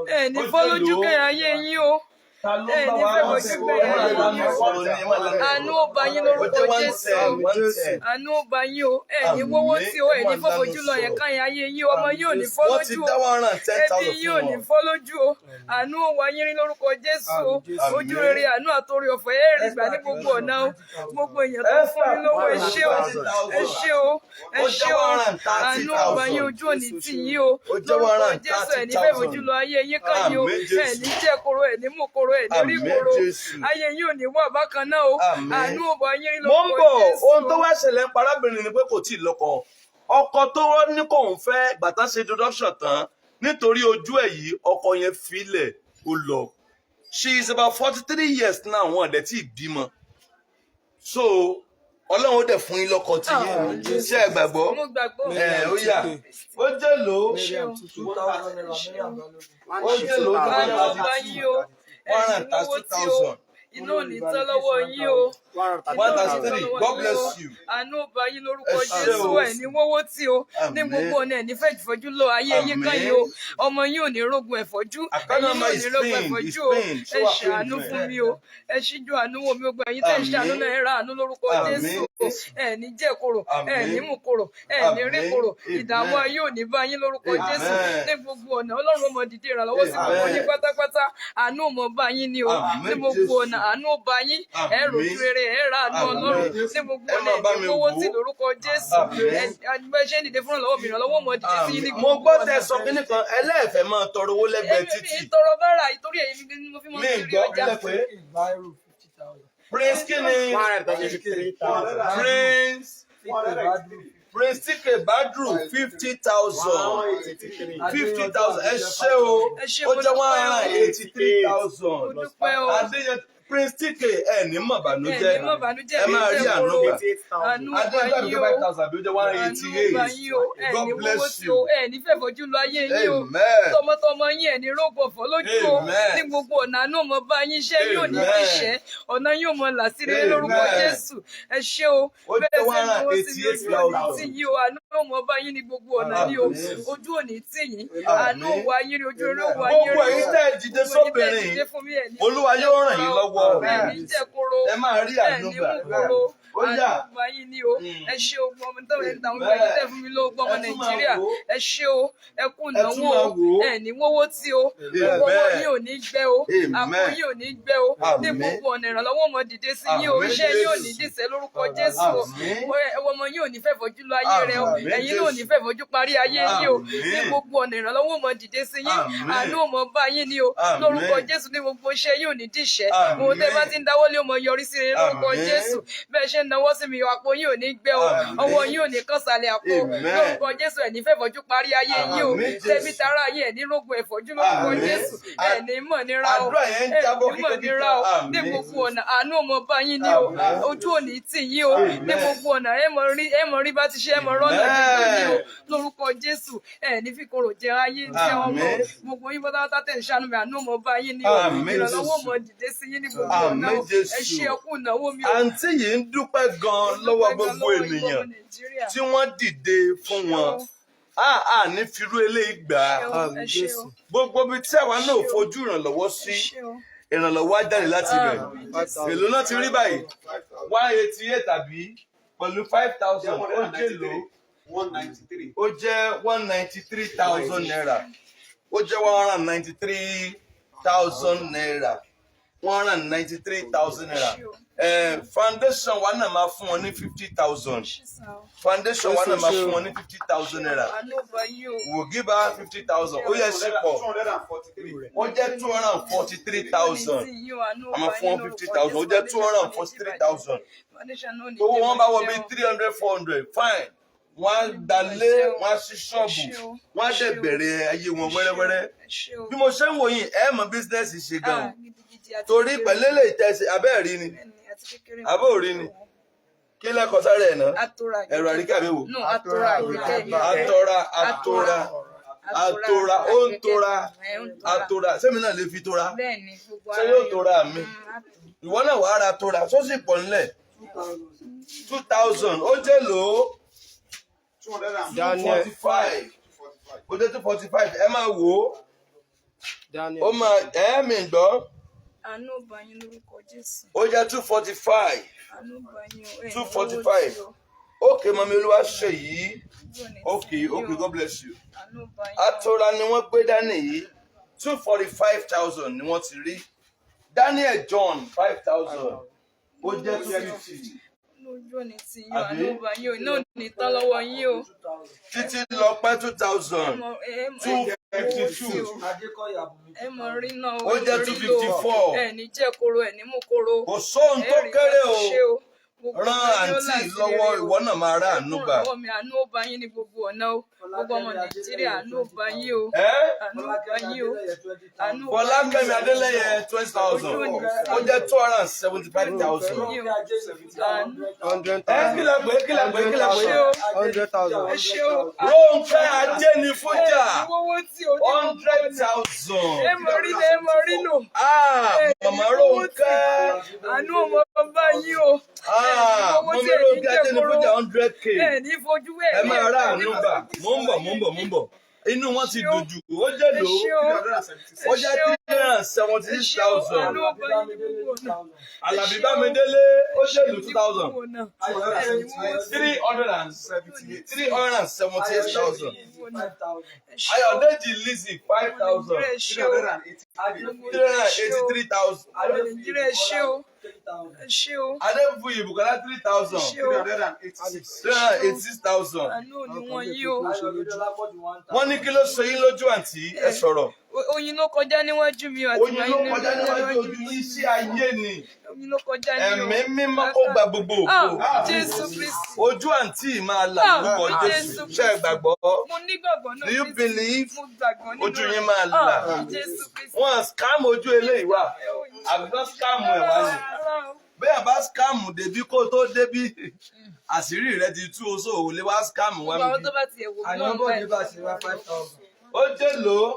Ẹ ní Ó jẹ́ fọ́lójú lò ó. kẹ́yìn ayé yín o. Ta ló Ẹ bá ní wa fẹ́ rán fojú sí? kẹ́yìn Ẹ máa ayé lánà yín o. sọ̀rọ̀ ni, ẹ máa lánà Àánú sọ̀rọ̀. ó bá yín Ó lórúkọ jẹ́ one Jésù. ten, 110. Àánú ó bá yín o. Ẹ ní wọ́wọ́ Àmín. tí o, Ẹ ẹ ní máa lánà fọ́fojú lọ yẹn sọ̀rọ̀. káyìn ayé yín o. Ọmọ yín ò ní Wọ́n ti fọ́ lójú dá o. 110,000 Ẹbí yín ò fún ní wọn. fọ́ lójú o. Àánú ó wá yín rí lórúkọ Jésù o. Ojú Àmín. rere, àánú àtòrí ọ̀fẹ́ ẹ rí gbà ní gbogbo ọ̀nà o. Gbogbo èèyàn tó fún mi lówó, ẹ ṣé o. Ẹ ṣé o. Ẹ Ó ṣé jẹ́ o. 130 Àánú ó bá yín, thousand. ojú òní tì yín o. Ó jẹ́ one Lórúkọ hundred and Jésù, ẹ thirty ní fẹ́ thousand. fojú lọ ayé yín kàn yín o. Àmín Ẹ Jésù. ní jẹ́ koro, ẹ ní mú koro, ẹ ní rí Àmín koro. Jésù. Ayé yín ò ní wà bákan náà o. Àmín. Àánú ó bá yín rí Mo ń lórúkọ bọ̀. Jésù Ohun tó o. wá ṣẹlẹ̀ ń parábìnrin ni pé kò tí ì lọ́kọ. Ọkọ tó ní kóun fẹ́ gbàtà ṣe introduction tán, nítorí ojú ẹ̀ yìí, ọkọ yẹn filẹ̀ ó lọ. She is about 43 years now, wọn ò dẹ̀ tí ì bímọ. So Ọlọ́run ó dẹ̀ fún yín lọ́kọ tí yín. Ṣé ẹ gbàgbọ́? Mo gbàgbọ́. Ẹ ó yá, ó jẹ́ lò ó. Ṣé o. Ó jẹ́ lò ó. Àánú ó bá yín o. Ẹ One ní hundred and wọ́wọ́ thirty tí o. thousand. Iná ò ní tán lọ́wọ́ yín o. 133. God bless you. Àánú ó bá yín lórúkọ Ẹ ṣé Jésù, o. ẹ ní wọ́wọ́ tí o. Ní Àmín. gbogbo ọ̀nà, ẹ ní fẹ́ ìfọ́jú lọ ayé yín kan yìí o. Ọmọ yín ò ní rógun ẹ̀fọ́jú. Account Ẹ̀yin number náà ò is ní rógun pinned, is ẹ̀fọ́jú o. pinned. Ẹ Ṣé wà ṣàánú pinned fún rẹ̀? mi o. Ẹ ṣíjú àánú wò mí, gbogbo ẹ̀yin tẹ́ ń ṣàánú Àmín. náà, ẹ ra àánú lórúkọ Jésù Àmín. o. Ẹ ní jẹ́ korò, ẹ ní Àmín. mú korò, ẹ ní rí Àmín. korò. Ìdààmú Amen. ayé ò ní bá yín lórúkọ Jésù. Amen. Ní gbogbo ọ̀nà, Ọlọ́run ó mọ dìde ìrànlọ́wọ́ sí gbogbo yín Amen. pátápátá. Àánú ó mọ bá yín ní o. Ní Àmín gbogbo ọ̀nà, Jésù. àánú ó bá yín. Ẹ rojú Àmín. rere, ẹ ra àánú Ọlọ́run. Àmín. Ní gbogbo Ẹ ọ̀nà, máa ẹ bá ní mi wọ́wọ́ wò tì ó. lórúkọ Jésù. Àmín. Ẹ bẹ́ ṣe ń dìde fún ìrànlọ́wọ́ mi, ìrànlọ́wọ́ ó mọ dìde sí yín ní Àmín. Mo gbogbo gbọ́ ọ̀nà. tẹ sọ kínní kan, ẹlẹ́ẹ̀fẹ́ máa tọrọ owó lẹ́gbẹ̀ẹ́ Èmi mi títì. tọrọ bára ìtorí èyí ni mo fi mọ Mi kiri gbọ́ ọjà. kílẹ̀ pé Prince kíni Prince TK Badru, 50,000, 50,000. Ẹ ṣé o. Ẹ ṣé, Ó mo jẹ́ one dúpẹ́ o. hundred and eighty three thousand. Mo dúpẹ́ o. Adéyẹ Prince TK, ẹ ní mọ̀ Ẹ bànújẹ́. ní mọ̀ bànújẹ́, Ẹ máa ẹ rí ní àánú koro. gbà. Àánú ó bá Adéyẹ yín o. 5,000 àbí ó jẹ́ one eighty Àánú ó bá eight. yín o. Ẹ God ní wọ́wọ́ bless tí o. you. Ẹ ní fẹ́ fojú lọ ayé yín o. Amen. Tọmọtọmọ yín, ẹ ní rógun ọ̀fọ̀ lójú o. Amen. Ní gbogbo ọ̀nà, àánú ó mọ bá yín, iṣẹ́ yóò ní Amen. ìṣẹ́. Ọ̀nà yóò mọ là sí rere lórúkọ Amen. Jésù. Ẹ ṣé o. Ó Bẹ́ẹ̀ jẹ́ ṣe one ń hundred náwó and sí eighty mi, eight ojú ò ní tì thousand. yín o. Àánú ó mọ bá yín ní gbogbo ọ̀nà ní o. Àmín. Ojú ò ní tì yín. Àánú ò Àmín. wá yín rí, ojú rere ó wá yín Gbogbo rí ẹ̀yin o. tẹ́ ẹ dìde Gbogbo ẹ̀yin tẹ́ ẹ sóbìnrin, dìde fún mi, ẹ ní Olúwa jẹ́ yóò ràn yín koro. lọ́wọ́. Ẹ ní jẹ́ koro. Ẹ máa rí Ẹ àánú ní gbà. mú koro. Ó Àánú yá. ó bá yín ní o. Ẹ ṣé o, gbogbo ọmọ tó ń ta àwọn ẹ̀yin tẹ́ fún mi lówó, gbogbo ọmọ Ẹ tún máa Nàìjíríà. wò ó. Ẹ ṣé o. Ẹ kú Ẹ tún ìnáwó máa o. wò ó. Ẹ ní wọ́wọ́ tí o. Gbogbo ọwọ́ Amen. yín ò ní gbẹ o. Àpò Amen. yín ò ní gbẹ o. Ní Àmín. gbogbo ọ̀nà, ìrànlọ́wọ́ mọ dìde sí yín o. Àmín Iṣẹ́ yín ò ní Jésù. dìṣẹ́ lórúkọ Jésù o. Àmín. Ọmọ yín ò ní fẹ́ fojú lọ ayé rẹ o. Àmín Ẹ̀yin náà ò ní Jésù. fẹ́ fojú parí ayé yín o. Ní Àmín. gbogbo ọ̀nà, ìrànlọ́wọ́ mọ dìde sí yín. Àmín. Àánú ò mọ bá yín ní o. Lórúkọ Àmín. Jésù, ní gbogbo iṣẹ́ yín ò ní dìṣẹ́. Ohun tẹ́ bá Àmín. ti ń dáwọ́lé ó mọ yọrí sí rere lórúkọ Àmín. Jésù. Bẹ́ẹ̀ ṣe ṣe ń nawọ́ sí mi, àpò yín ò ní gbẹ o. Àmín. Ọwọ́ yín ò ní kàn sàlẹ̀ àpò. Amen. Lórúkọ Jésù, ẹ̀ ní fẹ́ fọ́jú parí ayé yín o. Àmín, Jésù. Tẹbí tará yín, ẹ̀ ní rógun ẹ̀fọ́jú lórúkọ Àmín. Jésù. Ẹ̀ ní mọ̀ nira o. Àdúrà yẹn ń Ẹ̀ jábọ́ ní mọ̀ kíkankíkan. nira o. Ní Àmín. gbogbo ọ̀nà, àánú ọmọ bá yín ní o. Àmín. Ojú ò ní tì yín o. Ní Amen. gbogbo ọ̀nà, ẹ mọ̀ rí bá ti ṣe, ẹ mọ̀ rọ́nà gbígbé ní o. Amen. Lórúkọ Jésù, ẹ ní fìkorò jẹ ayé tí ọmọ. Àmín. Gbogbo yín pátápátá tẹ̀ ń ṣàánú mi, àánú ọmọ bá yín ní o. Àmín, Ìrànlọ́wọ́ Jésù. mọ̀ dìde sí yín ní gbogbo ọ̀nà Àmín, o. Ẹ Jésù. ṣe ẹkú ìnáwó mi o. Àǹtí yìí ń dúpẹ́ gan lọ́wọ́ gbogbo ènìyàn tí wọ́n dìde fún wọn. A à ní firú eléyìí gbà á. Ẹ ṣé o. Gbogbo ibi tí àwa náà fojú ìrànlọ́wọ́ sí, ìrànlọ́wọ́ á jáde láti ibẹ̀. Èló náà ti rí báyìí? 188 tàbí pẹ̀lú 5,000, ó jẹ́ èló? 193. Ó jẹ́ ₦193,000. Ó jẹ́ ₦193,000, ₦193,000. Foundation wa náà máa fún wọn ní 50,000. Foundation wa náà máa fún wọn ní ₦50,000. Àánú ọba yín o. We will give her 50,000. Ó yẹ sí pọ̀. 243. Ó jẹ́ 243,000. A máa fún wọn 50,000. Ó jẹ́ 243,000. Owó wọn bá wọ bíi 300, 400, fine. Wọ́n á gbalé, wọ́n á ṣí ṣọ́ọ̀bù, wọ́n á dẹ̀ bẹ̀rẹ̀ ayé wọn wẹ́rẹ́wẹ́rẹ́. Bí mo ṣe ń wò yín, ẹ mọ business ṣe gan-an, torí pẹ̀lú ìtẹ̀sí abẹ́ẹ̀rí ni abẹ́ òrí ni. Kí lẹ́kọ̀ọ́ sáré ẹ̀ náà? Ẹ̀rọ àríkà mi wò. No, atora àgbékẹ́ mi. Atora, atora, atora, ó ń tora, atora. Sẹ́mi náà lè fi tora? Bẹ́ẹ̀ni, gbogbo Ṣé ara yóò yóò. tora mi? Ìwọ náà wàá ra tora, sósì pọ̀ nílẹ̀. 2,000, ó jẹ́ lò ó. Daniel. 45, ó jẹ́ 245. Ẹ máa wò ó. Daniel. Ó máa ẹ mi gbọ́. Àánú ọba yín lórúkọ Jésù. Ó jẹ́ 245. Àánú ọba yín o. Ẹ̀ Two ní forty owó five. tí o. Okay, mummy olúwa ṣe yìí. Ojú ò ní tì Okay. yín Okay. o. God bless you. Àánú ọba yín o. Atora ni wọ́n gbé dání yìí. 245,000 ni wọ́n ti rí. Daniel John, 5,000, ó jẹ́ 250. Lójú ò ní tì yín o. Àbí? Àánú ọba yín o. Iná ò ní tán lọ́wọ́ yín o. Títí lọ́pẹ́, 2,000, 252. Ẹ mọ̀ rí náà o. Ó Ẹ jẹ́ mọ̀ two rí lò. fifty four. Ẹ ní jẹ́ koro, ẹ ní mú koro. Kò sóhun tó Ẹ rí kéré bá o. ti ṣe o. Gbogbo Ràn ọ̀nà ni ó àǹtí là sí lọ́wọ́, rere o. ìwọ náà máa rà àánú gbà. Ìrànlọ́wọ́ mi, àánú ó bá yín ní gbogbo ọ̀nà o. Gbogbo ọmọ Nàìjíríà, àánú ó bá yín o. Ẹ́ Àánú ó bá yín o. Àánú ó bá yín. Fọlákẹ́mi Adélẹ́yẹ, 20,000, ó jẹ́ 275,000. Hundred Ẹ thousand. kí lẹ pé? Kí lẹ pé? Kí lẹ pé? 100,000. Ẹ ṣé o. Rónkẹ́ Ajénifújà, Ẹ ní wọ́wọ́ tí o ní 100,000. Ẹ mọ̀ rí lẹ, ẹ mọ̀ rí lò. Ah, màmá Rónkẹ́. Àánú ọmọ bá yín o. Ah, owó tí mummy ẹ ní Rónkẹ́ jẹ́ kóró. Ajénifújà, 100K. Ẹ ní fojú ẹ. Ẹ máa rà àánú gbà. Mò ń bọ̀, mò ń bọ̀, mò ń bọ̀. Inú wọn ti dùn jù. Ó jẹ́ lò ó. Ó jẹ́ 376,000. Àánú ọba yín ní gbogbo ọ̀nà. Àlàbí Bámidélé, ó jẹ́ lò 2,000. 378,000. Ayọ̀déjì Lizzy, 5,000. 383,000. Nàìjíríà, ẹ ṣé o, ẹ ṣé o. Adébúyì Bùkọ́lá, 3,000. Ṣé o. 386,000. Àánú ò ní wọ́n yí o. Wọ́n ní kí ló ṣe yín lójú, àǹtí? Ẹ sọ̀rọ̀. Oyin ló kọjá níwájú mi o, àti Oyin ló kọjá níwájú ojú yín sí ayé ni. Oyin ló kọjá ní o. Ẹ̀mí Mímọ́ kó gba gbogbo ògo. Ah, Jésù Kristi. Ojú àǹtí máa là lórúkọ Ah, Jésù. Jésù. Ṣé ẹ gbàgbọ́? Mo nígbàgbọ́ náà. Do you Kristi. believe? Mo gbàgbọ́ nínú Ojú rẹ̀. yín máa là. Ah, Jésù Kristi. Wọ́n scam ojú eléyìí wà. Àbí wọ́n scam ẹ̀ wá ni? Rárá o. Bẹ́ẹ̀ bá scam débí, kó tó débí, àṣírí rẹ ti tú oṣù òwòlé wá scam wá Gbogbo àwọn níbí. tó bá tiẹ̀ wò mí náà Àyànbọ̀dé báyìí. bá ṣe wá 5,000. Ó jẹ́ lò ó.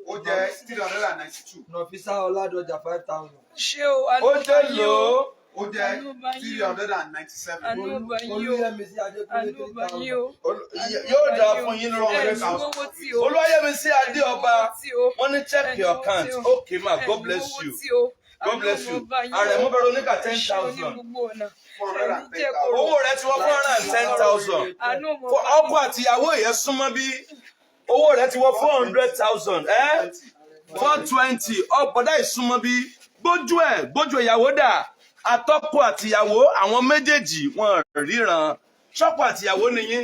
Ó jẹ́ 392. Nọ̀físà Ọládọjà, 5,000. Ṣé o, àánú Ó bá jẹ́ yín lò o. ó. Ó jẹ́ 397. Àánú bá yín o. Olúyẹmísí Adékúnlé, Àánú three bá yín o. thousand. Yóò dáa fún yín lórúkọ Ẹ ní Jésù. owó tí o. Olúwayẹmísí Adéọba, wọ́n ní check your account. Okay ma, God bless you. God bless you. Àrẹ̀mú Veronica, 10,000. Owó rẹ̀ ti wọ́n 410,000. Ọkọ àtìyàwó yẹn súnmọ́ bí. Owó rẹ̀ ti wọ 400,000, 420. Ọ̀bọ̀dá ìsúnmọ́ bí. Gbójú ẹ̀, gbójú ìyàwó dà. Àtọkọ àtìyàwó, àwọn méjèèjì wọn ríran. Ṣọ́kọ àtìyàwó nìyí,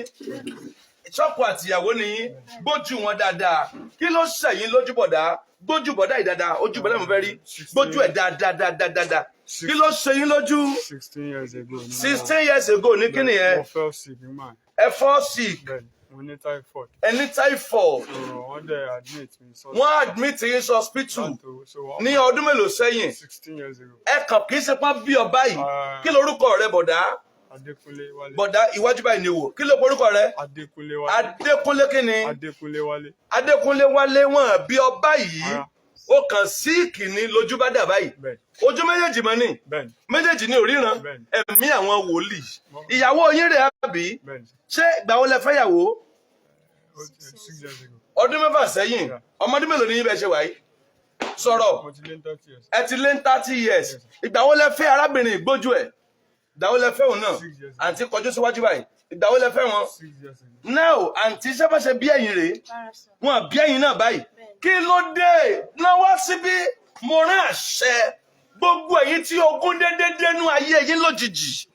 ṣọ́kọ àtìyàwó nìyí. Gbójú wọn dáadáa. Kí ló ṣẹ̀yìn lójú, bọ̀dá? Gbójú bọ̀dá yìí dáadáa, ojú bọ̀dá mi fẹ́ rí. Gbójú ẹ̀ dáadáa dáadáa dáadáa. Kí ló ṣe yín lójú? 16 years ago ni mo- 16 years ago ní kí nìyẹn? Mo fell sick nígbà yẹn. Ẹ fall sick. Bẹ́ẹ̀ni, mo ní typhoid. Ẹ ní typhoid. So wọ́n dẹ̀ admit mi sọ́dọ̀. Wọ́n admit yín sí hospital So wọ́n- ní ọdún mélòó sẹ́yìn? 16 years ago. Ẹ kàn kì í ṣe pọ́n bí ọ báyìí. Ah. Kí lorúkọ rẹ, bọ̀dá? Adékúnlé Wálé. Bọ̀dá, iwájú báyìí ni wò. Kí ló porúkọ rẹ? Adékúnlé Wálé. Adékúnlé kí ni? Adékúnlé Wálé. Adékúnlé Wálé. Wọn bí ọ báyìí. Rárá. Ó kàn sick ní lójú bá dà báyìí. Bẹ́ẹ̀ni. Ojú méjèèjì mọ́ ni? Bẹ́ẹ̀ni. Méjèèjì ní òríran. Bẹ́ẹ̀ni. Ẹ̀mí àwọn wòlíì. Ìyàwó yín rẹ̀ àbí? Bẹ́ẹ̀ni. Ṣé ìgbà wo lẹ fẹ́ yàwó? 6 years ago. Ọdún 6 sẹ́yìn. Yeah. Ọmọdún mélòó ni yín bẹ́ẹ̀ ṣe wáyé? Sọ̀rọ̀. Mo ti lé ní 30 years. Ẹ ti lé ní 30 years. Ìgbà wo lẹ fẹ́ arábìnrin? Ìgbójú ẹ̀. Ìgbà wo lẹ fẹ́ òun náà? 6 years ago. Àǹtí, kọjú síwájú báyìí. Ìgbà wo lẹ fẹ́ wọn? 6 years ago. Now, àǹtí, ṣé bá ṣe bí ẹ̀yin rèé? Rárá sir. Wọn bí ẹ̀yin náà báyìí. Kí ló dé náwó síbí? Mo rán àṣẹ, gbogbo ẹ̀yin tí ogun dédé dénú ayé yín lójijì,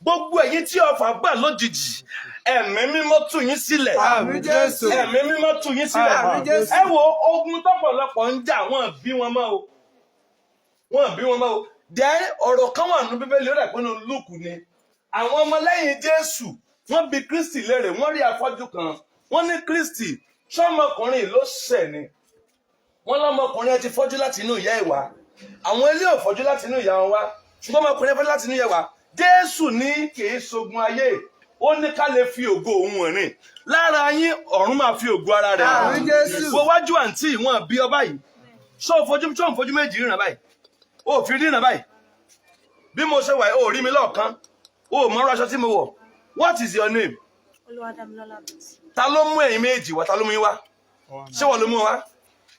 gbogbo ẹ̀yin tí ọfà gbà lójijì, Ẹ̀mí Mímọ́ tú yín sílẹ̀. Àmín Jésù. Ẹ̀mí Mímọ́ tú yín sílẹ̀. Àmín Jésù. Ẹ wo ogun tọ́pọ̀lọpọ̀ ń jà, wọ́n bí wọn mọ́ o, wọ́n bí wọn mọ́ o. Dẹ́ ọ̀rọ̀ kan wà nínú Bíbélì, ó dà pé nínú Lúùkù ni. Àwọn ọmọlẹ́yìn Jésù, wọ́n bi Kristi léèrè. Wọ́n rí afọ́jú kan, wọ́n ní, "Kristi, sọ́mọkùnrin ló ṣẹ̀ ni?" Wọ́n lọ́mọkùnrin ẹ ti fọ́jú láti inú ìyá ẹ̀ wá. Àwọn ilé ò fọ́jú láti inú ìyá wọn wá, ṣùgbọ́n ọmọkùnrin ẹ fọ́jú láti inú ìyá ẹ̀ wá. Jésù ní kì í ṣogun ayé, ó ní ká lè fi ògo òun hàn ní lára yín. Ọ̀run máa fi ògo ara rẹ̀ hàn. Àmín Jésù. Wo wájú àǹtí. Wọn bí ọ báyìí. Ṣó o fojú, ṣó o fojú méjì ríran báyìí? O ò fi ríran báyìí. Bí mo ṣe wà yìí, o ò rí mi lọ́ọ̀kan, o ò mọ̀rọ̀ aṣọ tí mo wọ̀. What is your name? Olúwadámilọ́lá Bẹ́sì. Ta ló mú ẹ̀yin méjì wá? Ta ló mú yín wá? Ṣé wọ́n ló mú wá?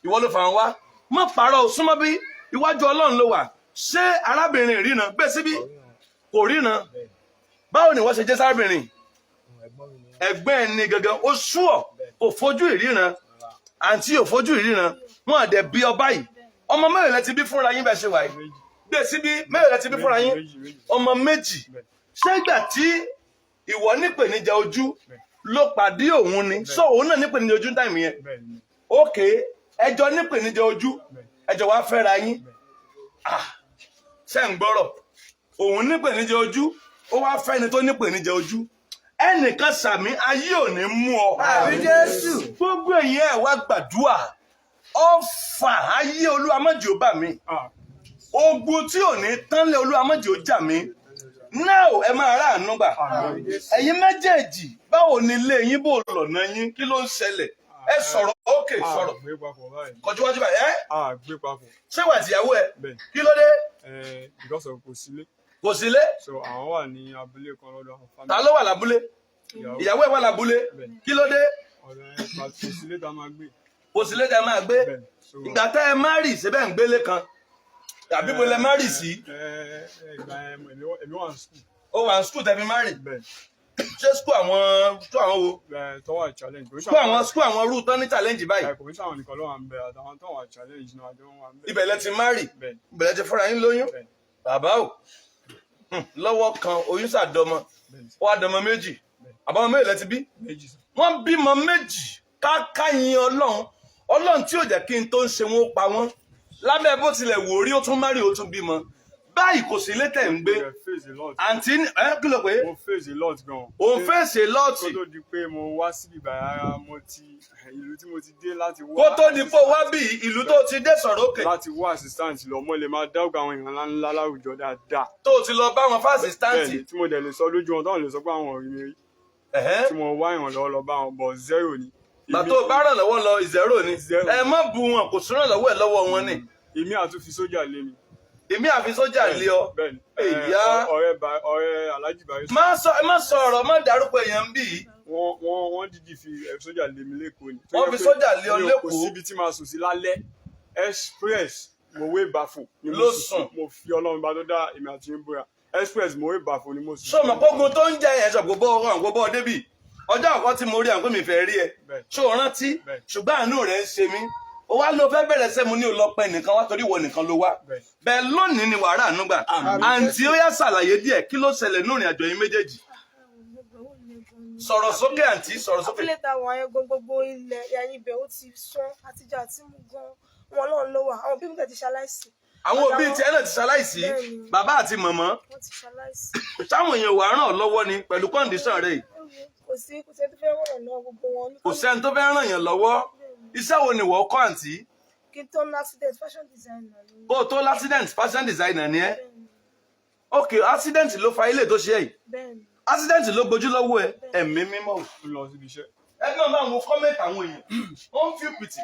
Ìwọ ló fà wọ́n wá? Má parọ́ o, súnmọ́ bí, iwájú Ọlọ́run ló wà. Ṣé arábìnrin ríran? Gbé síbí. Kò ríran. Báwo ni wọ́n ṣe jẹ́ sárábìnrin? Ẹ̀gbẹ́ ẹ̀ ni gangan. Ó súọ̀ kò fojú ìríran. Àǹtí ò fojú ìríran, wọn àdẹ̀ bí ọ báyìí. Ọmọ mélòó lẹ ti bí fúnra yín bẹ́ẹ̀ ṣe wà yìí? Gbé síbí. Mélòó lẹ ti bí fúnra yín? Méjì, méjì. Ọmọ méjì. Ṣé ìgbà tí ìwọ nípèníjà ojú ló pàdé òun ni? So òun náà nípèníjà ojú time yẹn? Bẹ́ẹ̀ni. Ok, ẹjọ́ nípèníjà ojú, ẹjọ́ wàá fẹ́ra yín. Ah, ṣé ń gbọ́rọ̀? Òun nípèníjà ojú, ó wá fẹ́ni tó nípèníjà ojú. Ẹnìkan sàmì, ayé ò ní mú ọ. Àmín Jésù. Gbogbo èyí, ẹ wá gbàdúrà. Ọfà ayé, Olúwa má jẹ́ ó bà mí. Ah. Ogun tí ò ní tán lé, Olúwa má jẹ́ ó jà mí. Now, ẹ máa ráàánú gbà. Ẹ̀yin méjèèjì, báwo ni ilé yín? Bò lọ̀nà yín? Kí ló ń ṣẹlẹ̀? Ẹ sọ̀rọ̀ ókè. A Sọ̀rọ̀. gbé papọ̀ báyìí. Kọjú wájú báyìí ẹ. A gbé papọ̀. Ṣé wà tìyàwó ẹ? Bẹ́ẹ̀. Kí ló dé? Because of kò sílé. Kò sílé. So àwọn wà ní abúlé kan lọ́dọ̀ àwọn family. Ta ló wà lábúlé? Ìyàwó. Ìyàwó ẹ wà lábúlé. Bẹ́ẹ̀. Kí ló dé? Ọ̀dọ̀ ẹ̀ kò sílé tá a máa gbé. Kò sílé tẹ máa gbé. Bẹ́ẹ̀. So Ìgbà tẹ ẹ má rì síbẹ̀ ń gbélé kan tàbí mo lẹ má rì sí? Ìgbà yẹn èmi wà ní school. Ó wà ní school tẹ fi má rì? Bẹ́ẹ̀. Ṣé school àwọn, school àwọn wo? Tó wà challenge. Kò ń School àwọn, school àwọn rú tán ní challenge báyìí? Kò ń ṣàwọn nìkan ló wà ń bẹ, àtàwọn tó wà challenge náà àjọ wà ń bẹ. Ibẹ̀ lẹ ti má rì? Bẹ́ẹ̀. Ibẹ̀ lẹ ti fúnra yín lóyún? Bẹ́ẹ̀. Bàbá o, lọ́wọ́ kan oyún sàdọmọ. Bẹ́ẹ̀. Ó wá dọmọ méjì. Àbámọ mélòó lẹ ti bí? Méjì sir. Wọ́n bímọ méjì. Káká yin Ọlọ́run, Ọlọ́run tí ò jẹ́ kí n tó ń ṣe wọn ó pa wọ́n lábẹ́ bó tilẹ̀ wò rí. Ó tún má rí, ó tún bímọ báyìí, kò sí létẹ̀ ń gbé. Mo face a lot. Àǹtí ẹ, kí ló pé? Mo face a lot gan. Òun fèsì lọ́ọ̀tì. Kó tó di pé mo wá síbí báyìí, mo ti ìlú tí mo ti dé láti wá. Kó tó di pé ó wá bí, ìlú tó ti dé, sọ̀rọ̀ òkè. Láti wá assistant lọ, mo lè máa dárúkọ àwọn èèyàn ńláńlá láwùjọ dáadáa. Tó ti lọ bá wọn fún assistant? Bẹ́ẹ̀ni, tí mo dẹ̀ lè sọ lójú wọn, táwọn lè sọ pé àwọn ò rí mi rí. Tí mo wá ìrànlọ́wọ́ lọ bá wọn, but zero ni. Gbà tó bá ràn lọ́wọ́ lọ, zero ni. Zero. Ẹ má bu wọn, kò sí ràn lọ́wọ́ ẹ lọ́wọ́ wọn ni. Èmi àtún fi sójà lé mi. Èmi àfi sójà lé ọ? Bẹ́ẹ̀ni. Èyá. Ọ̀rẹ́ Alhaji Barrister. Má sọ, má sọ ọ̀rọ̀, má dárúkọ èèyàn ń bì í. Wọ́n dìdí fi sójà lé mi lẹ́kọ̀ọ́ ni. Tó Wọ́n jẹ́ fi pé sójà lé ọ mi ò lÉkòó? Kò síbi tí màá sùn sí lálẹ́. Express Mòwe Bàfò ni mo Ló sùn sí. sùn. Mo fi Ọlọ́run bá tó dá èmi àti yín búra. Express Mòwe Bàfò ni mo sùn. Ṣé o mọ̀ pógun tó ń jẹ́ yẹn sọ gbogbo ọ̀rọ̀ gbogbo débì? Ọjọ́ àkọ́kọ́ tí mo rí àwọn pé mi fẹ́ rí ẹ, Bẹ́ẹ̀. ṣé o rántí? Bẹ́ẹ̀. Ṣùgbọ́n àánú rẹ̀ ń ṣe mí, ó wá ló fẹ́ bẹ̀rẹ̀ sẹ́mu ní olọ́pẹ́ nìkan wá torí ìwọ nìkan ló wá. Bẹ́ẹ̀. Bẹ́ẹ̀ lónìí ni wàrà àánú gbà. Àǹtí, ó yá, ṣàlàyé díẹ̀, kí ló ṣẹlẹ̀ ní ìrìn àjò yín méjèèjì? Sọ̀rọ̀ sókè, àǹtí, sọ̀rọ̀ sókè. Abúlé táwọn ayé gan, gbogbo ilẹ̀ ẹ̀yìn ibẹ̀ ó ti sán, àtijọ́ àti mú gan. Wọn Ọlọ́run ló wà. Àwọn òbí mi tẹ̀ ti ṣaláìsí. Àwọn òbí tiẹ̀ náà ti ṣaláìsí? Bẹ́ẹ̀ni. Bàbá àti màmá? Wọ́n ti ṣaláìsí. Sáwọn èèyàn wàá ràn ọ́ lọ́wọ́ ni pẹ̀lú condition rẹ̀ yìí? Ẹ wo, kò sí ẹni tó fẹ́ ràn lọ́wọ́, gbogbo wọn. Kò sẹ́ni tó fẹ́ ràn yàn lọ́wọ́. Iṣẹ́ wo ni wọ́n kọ́, àǹtí? Kí n tó ní accident, fashion designer ni. Kó o tó l'accident, fashion designer ni ẹ́? Bẹ́ẹ̀ni. Ok, accident ló fa ilé tó ṣe yìí? Bẹ́ẹ̀ni. Accident ló gbojú lọ́wọ́ ẹ? Ẹ̀mí mímọ́ o. Ó lọ síbi iṣẹ́. Ẹgbẹ́ máa ń wo comment àwọn èèyàn, ó ń feel pity.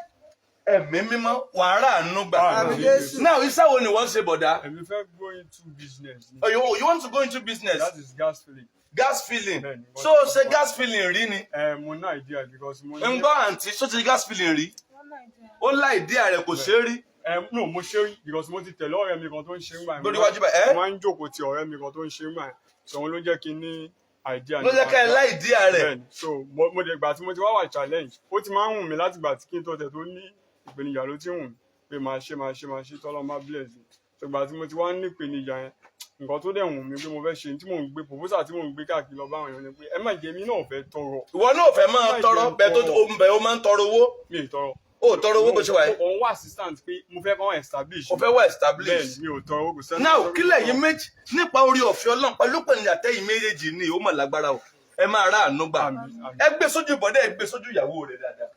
Ẹ̀mí mímọ́, wàhálà àánú gbà. Àmín Jésù. Now, iṣẹ́ wo ni wọ́n ń ṣe, bọ̀dá? Èmi fẹ́ go into business ni. Oh, you want to go into business? That is gas filling. Gas filling? Bẹ́ẹ̀ni. So o ṣe gas filling rí ni? Ẹ mo ní idea because mo Ń gbọ́, àǹtí, ṣó ti gas filling rí? Wọ́n nàìjíríà. Ó láì dí ààrẹ, kò ṣe é rí. Ẹ no, mo ṣe rí because mo ti tẹ̀lé ọ̀rẹ́ mi kan tó ń ṣe ń gbà yẹn. Lórí iwájú báyìí, ẹ́? Mo máa ń jókòó ti ọ̀rẹ́ mi kan tó ń ṣe ń gbà yẹn, so òun ló jẹ́ kí n ní idea Ló jẹ́ ká ẹ nípa láì dí ààrẹ. Bẹ́ẹ̀ni, so mo dẹ̀ gbà tí mo ti wá wà challenge, ó ti máa ń wù mí láti gbà tí kí n tó tẹ̀ tó ní ìpèníjà ló ti ń wù mí pé máa ṣe, máa ṣe, máa ṣe, tọ́lọ́ máa bless mi. So gbà tí mo ti wá ní ìpèníjà yẹn, nǹkan tó dẹ̀ wù mí pé mo fẹ́ ṣe, tí mò ń gbé proposal, tí mò ń gbé káàkiri lọ báwọn èèyàn ni pé ẹ má jẹ́ mi náà fẹ́ tọrọ. Ìwọ náà fẹ́ máa Má tọrọ jẹ́ bẹ́ẹ̀ tó tọrọ. o ń bẹ, ó máa ń tọrọ owó? Mi ì tọrọ. Ó tọrọ owó bó ṣe wà yìí? Mo ń wá assistant pé mo fẹ́ kọ́ establish. O fẹ́ wá establish. Bẹ́ẹ̀, mi ò tọrọ owó, kò sẹ́ni. Now, kílẹ̀ yín méjì nípa orí ọ̀fẹ́ Ọlọ́run pẹ̀lú pẹ̀lú àtẹ̀yìn méjèèjì ní ó mọ̀ lágbára o. Ẹ máa rà àánú gbà. Àmín, àmín. Ẹ gbé sójú bọ̀dẹ́, ẹ gbé sójú ìyàwó rẹ̀ dáadáa.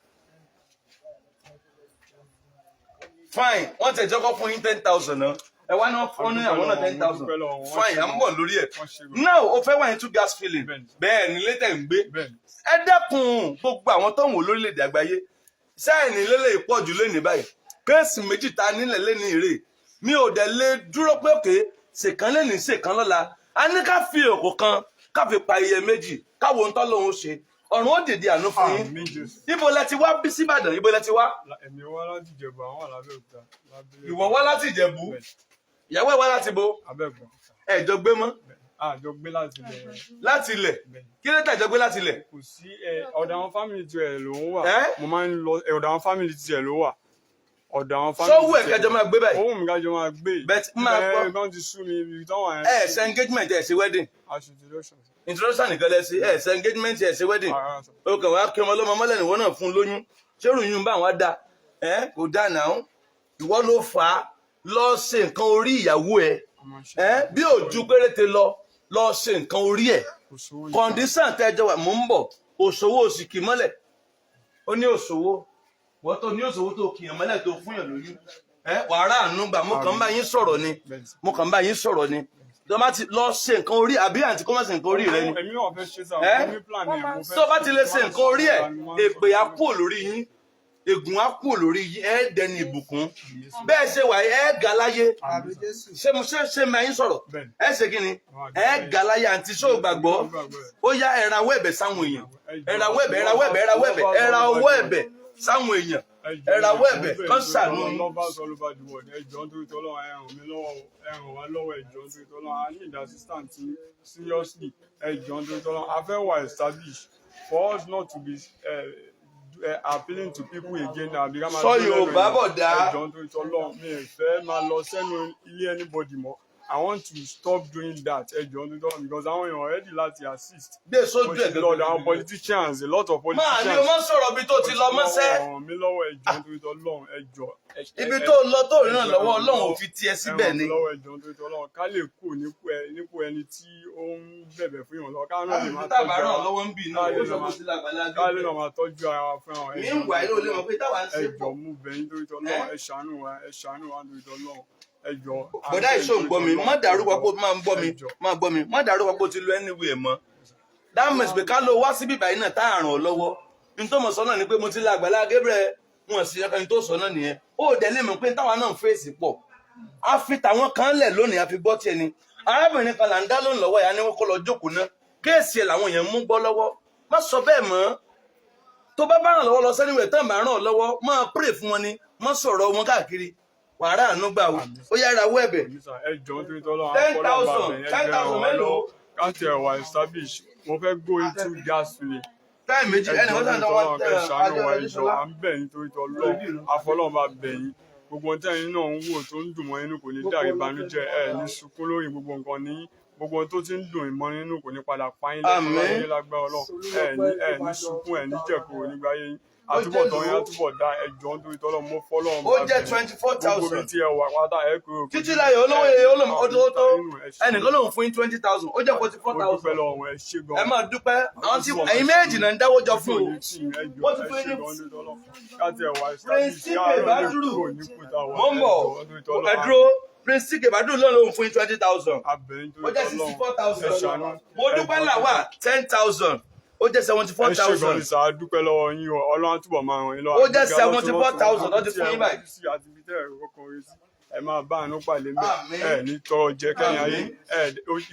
Fine, wọ́n tẹ̀ jọ́kọ́ fún yín 10,000 náà. Ẹ wá náà fún ní àwọn náà 10,000. Fine, à ń bọ̀ lórí ẹ̀. Now, o fẹ́ wá into gas filling? Bẹ́ẹ̀ni. Bẹ́ẹ̀ ni létẹ̀ ń gbé. Bẹ́ẹ̀ni. Ẹ dẹ́kun gbogbo àwọn tó ń wò lórílẹ̀‐èdè àgbáyé sẹ́ẹ̀ni lélẹ̀ pọ̀ jù lónìí báyìí. Case méjì ta nílẹ̀ lẹ́ni ìrè mi ò dẹ̀ lè dúró pé òkè ṣèkan lẹ́ni, ṣèkan lọ́la. A ní ká fi òkò kan ká fi pa iye méjì, káwo ń tọ́ lóhun ṣe. Ọ̀run ó dìde àánú fún yín. Àmín Jésù. Ibo lẹ ti wá bí síbàdàn? Ibo lẹ ti wá? Èmi wá láti Ìjẹ̀bú, àwọn wà lábẹ́òkúta. Lábẹ́lẹ̀. Ìwọ wá láti Ìjẹ̀bú? Bẹ́ẹ̀ni. Ìyàwó ẹ̀ wá láti bo? Abẹ́òkúta. Ẹ jọ gbé mọ́? Àjọ gbé láti ilẹ̀. Láti ilẹ̀? Bẹ́ẹ̀ni. Kí ló tẹ̀jọ gbé láti ilẹ̀? Kò sí ẹ, ọ̀dọ̀ àwọn family tiẹ̀ ló ń wà. Ẹ́? Mo máa ń lọ ẹ, ọ̀dọ̀ àwọn family tiẹ̀ ló wà. Ọ̀dọ̀ àwọn family Sọ́wọ́ ẹ̀ tiẹ̀. kẹjọ máa gbé báyìí? Ó wù mí kájọ máa gbé. But máa gbọ́. Ẹ gan ti sú mi ibi táwọn yẹn. Ẹ ṣe engagement, ẹ ṣe wedding? Aṣọ introduction. Introduction nìkan lẹ sí? Ẹ ṣe engagement, ẹ ṣe wedding? Ara sọ. O kàn wá kí ọmọ ọlọ́mọ mọ́lẹ̀ níwọ náà fún un lóyún. Ṣé ròyìn bá wọn dá ẹ kò dá náà? Ìwọ ló fà á. Lọ ṣe nǹkan orí ìyàwó ẹ. Ọmọ ṣe. Ẹ bí òjú péréte lọ, lọ ṣe nǹkan orí ẹ. Kò sówó yìí. Condition tẹjọ wà, mò ń bọ̀. Òṣòwò òsì kì í mọ́lẹ̀. Ó ní òṣòwò, wọ́n tó ní òṣòwò tó kìyàn mọ́lẹ̀ tó fún yàn lóyún. Ẹ wàrà àánú gbà. Mo kàn ń bá yín sọ̀rọ̀ ni. Mo kàn ń bá yín sọ̀rọ̀ ni. Tó bá ti lọ ṣe nǹkan orí, àbí àǹtí, kó má ṣe nǹkan orí rẹ ni? Èmi náà fẹ́ ṣe sáà, Ẹ́? mo ní plan yẹn, mo fẹ́. Tó bá ti lè ṣe nǹkan orí ẹ, èpè á kúrò lórí yín, ègún á kúrò lórí yín, ẹ dẹni ìbùkún. Bẹ́ẹ̀ ṣe wà, ẹ ga láyé. Àmín Jésù. Ṣé mo ṣe máa yín sọ̀rọ̀? Bẹ́ẹ̀ni. Ẹ ṣe kí ni? Ẹ ga láyé. Àǹtí, ṣó gbàgbọ́? Ó yá, ẹ rawọ́ ẹ̀bẹ̀ sáwọn èèyàn. Ẹ rawọ́ ẹ̀bẹ̀, ẹ rawọ́ ẹ̀bẹ̀, ẹ rawọ́ ẹ̀bẹ̀, ẹ rawọ́ ẹ̀bẹ̀ sáwọn èèyàn. Ẹ rawọ́ ẹ̀bẹ̀ kán ṣàánú yín. Lovers all over the world, ẹ jọ̀ọ́ nítorí tọ́lọ́run, ẹ ràn mí lọ́wọ́, ẹ ràn wá lọ́wọ́. Ẹ jọ̀ọ́ nítorí tọ́lọ́run, I need assistance seriously. Ẹ jọ̀ọ́ nítorí tọ́lọ́run, a fẹ́ wà establish for us not to be appealing to people again, àbí ká máa Sọ dúró lẹ́nu Yorùbá, èèyàn. bọ̀dá. Ẹ jọ̀ọ́ nítorí tọ́lọ́run, mi ò fẹ́ máa lọ sẹ́nu ilé anybody mọ́. I want to stop doing that. Ẹ jọ̀ọ́ nítorí tọ́lọ́run, because àwọn èèyàn ready láti assist. Gbé sójú Mo ẹ̀. ti lọ́dọ̀ àwọn politicians, a lot of Máa ní politicians. o máa sọ̀rọ̀ bí tó ti lọ mọ́sẹ́. Ràn mí lọ́wọ́, ẹ jọ̀ọ́ nítorí tọ́lọ́run, ẹ jọ̀ọ́. Ibi tó lọ tó rìnrìn lọ́wọ́, Ọlọ́run ò fi tiẹ̀ síbẹ̀ ni. Ẹ ràn mí lọ́wọ́, ẹ jọ̀ọ́ nítorí tọ́lọ́run, ká lè kú nípò ẹni tí ó ń bẹ̀bẹ̀ fún ìrànlọ́wọ́, ká náà lè máa Tábà tọ́jú ràn ara lọ́wọ́ ń bì náà, ó sọ pé sí lágbàlá. ká lè máa tọ́jú ara wa fún àwọn. Mi ń wà yóò lè mọ̀ pé táwa ń ṣe Ẹ pọ̀. jọ̀ọ́, mú bẹ̀ yín torí tọ́lọ́run, ẹ ṣàánú wa, ẹ ṣàánú wa nítorí tọ́lọ́run, ẹ jọ̀ọ́. Bọ̀dá ìṣó ń gbọ́ mi, má dàrú wa pé máa ń gbọ́ mi, máa gbọ́ mi, má dàrú wa pé o ti lo anywhere mọ́. That means pé ká ló wá síbí báyìí náà tá à ràn ọ́ lọ́wọ́. Ní tó mọ̀ sọ náà ni pé mo ti la Àgbàlá Gabriel wọn sí ẹni tó sọ náà nìyẹn. Ó dẹ̀ lè mọ̀ pé táwa náà ń fèsì pọ̀. A fi tàwọn kan lẹ̀ lónìí, a fi gbọ́ tiẹ̀ ni. Arábìnrin kan là ń dá lónìí lọ́wọ́, ìyá ni wọ́n kọ́ lọ jókòó náà. Case ẹ̀ làwọn èèyàn mú gbọ́ lọ́wọ́. Má sọ bẹ́ẹ̀ mọ́. Tó bá bá ràn lọ́wọ́ lọ sẹ́niwẹ̀ tán bá ràn ọ́ lọ́wọ́, máa pray fún wọn ni, má sọ̀rọ̀ wọn káàkiri. Wàrà àánú gbà o. Ó yára wọ ẹ̀bẹ̀. Ẹ jọ̀ọ́ nítorí tọ́lọ́run, 10,000, 10,000 mélòó? Ká tiẹ̀ wà establish. Mo fẹ́ go into gas filling. Táì méjì Ẹ ẹnì jọ̀ọ́ wọ́n nítorí sàn wọ́n tọ́lọ́run, kẹ́ ṣàánú wa, ẹ jọ̀ọ́, à ń bẹ̀ yín torí tọ́lọ́run, àfọlọ́run bá bẹ̀ yín. Gbogbo ohun tẹ́yin náà ń wò tó ń dùn mọ́ inú kò ní dàrí ìbànújẹ́. Ẹ ní sunkún lórí gbogbo nǹkan ní gbogbo ohun tó ti ń dùn ìmọ̀ nínú kò ní padà pa yín lẹ́kọ̀ọ́ Àmín. láyé lágbára Ọlọ́run. Ẹ ní sunkún, ẹ ní jẹ̀kúrò nígbà ayé yín. Àtúbọ̀tán yín èlò? àtúbọ̀ dá. Ẹjọ́ nítorí tọ́lọ́, mo fọ́lọ́run Ó bá jẹ́ bẹ̀ yín. 24,000. Gbogbo ibi tí ẹ wà pátá, ẹ kúrò. Títí láyọ̀ olówó yẹ olóhùn tó ẹnìkan lòun fún yín 20,000, ó jẹ́ forty four Mo dúpẹ́ thousand. lọ́wọ́ wọn, ẹ ṣé gan. Ẹ máa dúpẹ́. Àwọn tí ẹ̀yin méjì náà ń dáwọ́ jọ fún o. Wọ́n ti fún yín Prince Chike Badru. Mo ń bọ̀, ẹ dúró. Prince Chike Badru lọ́nà lòun fún yín 20,000, ó jẹ́ 64,000. Mo dúpẹ́ làwà 10,000, ó jẹ́ seventy four Ẹ ṣé gan thousand. ni sà, á dúpẹ́ lọ́wọ́ yín o. Ọlọ́run á túbọ̀ máa ràn yín lọ́wọ́. Ó jẹ́ Àgbéga lọ́tún 74,000 lọ́tún, ló ti fún yín báyìí. àti ibi tẹ́ ẹ̀rọ kan rí sí, ẹ máa bá àánú pàdé ńbẹ̀. Àmín. Ẹ ní tọrọ jẹ kẹ́yìn ayé. Àmín. Ẹ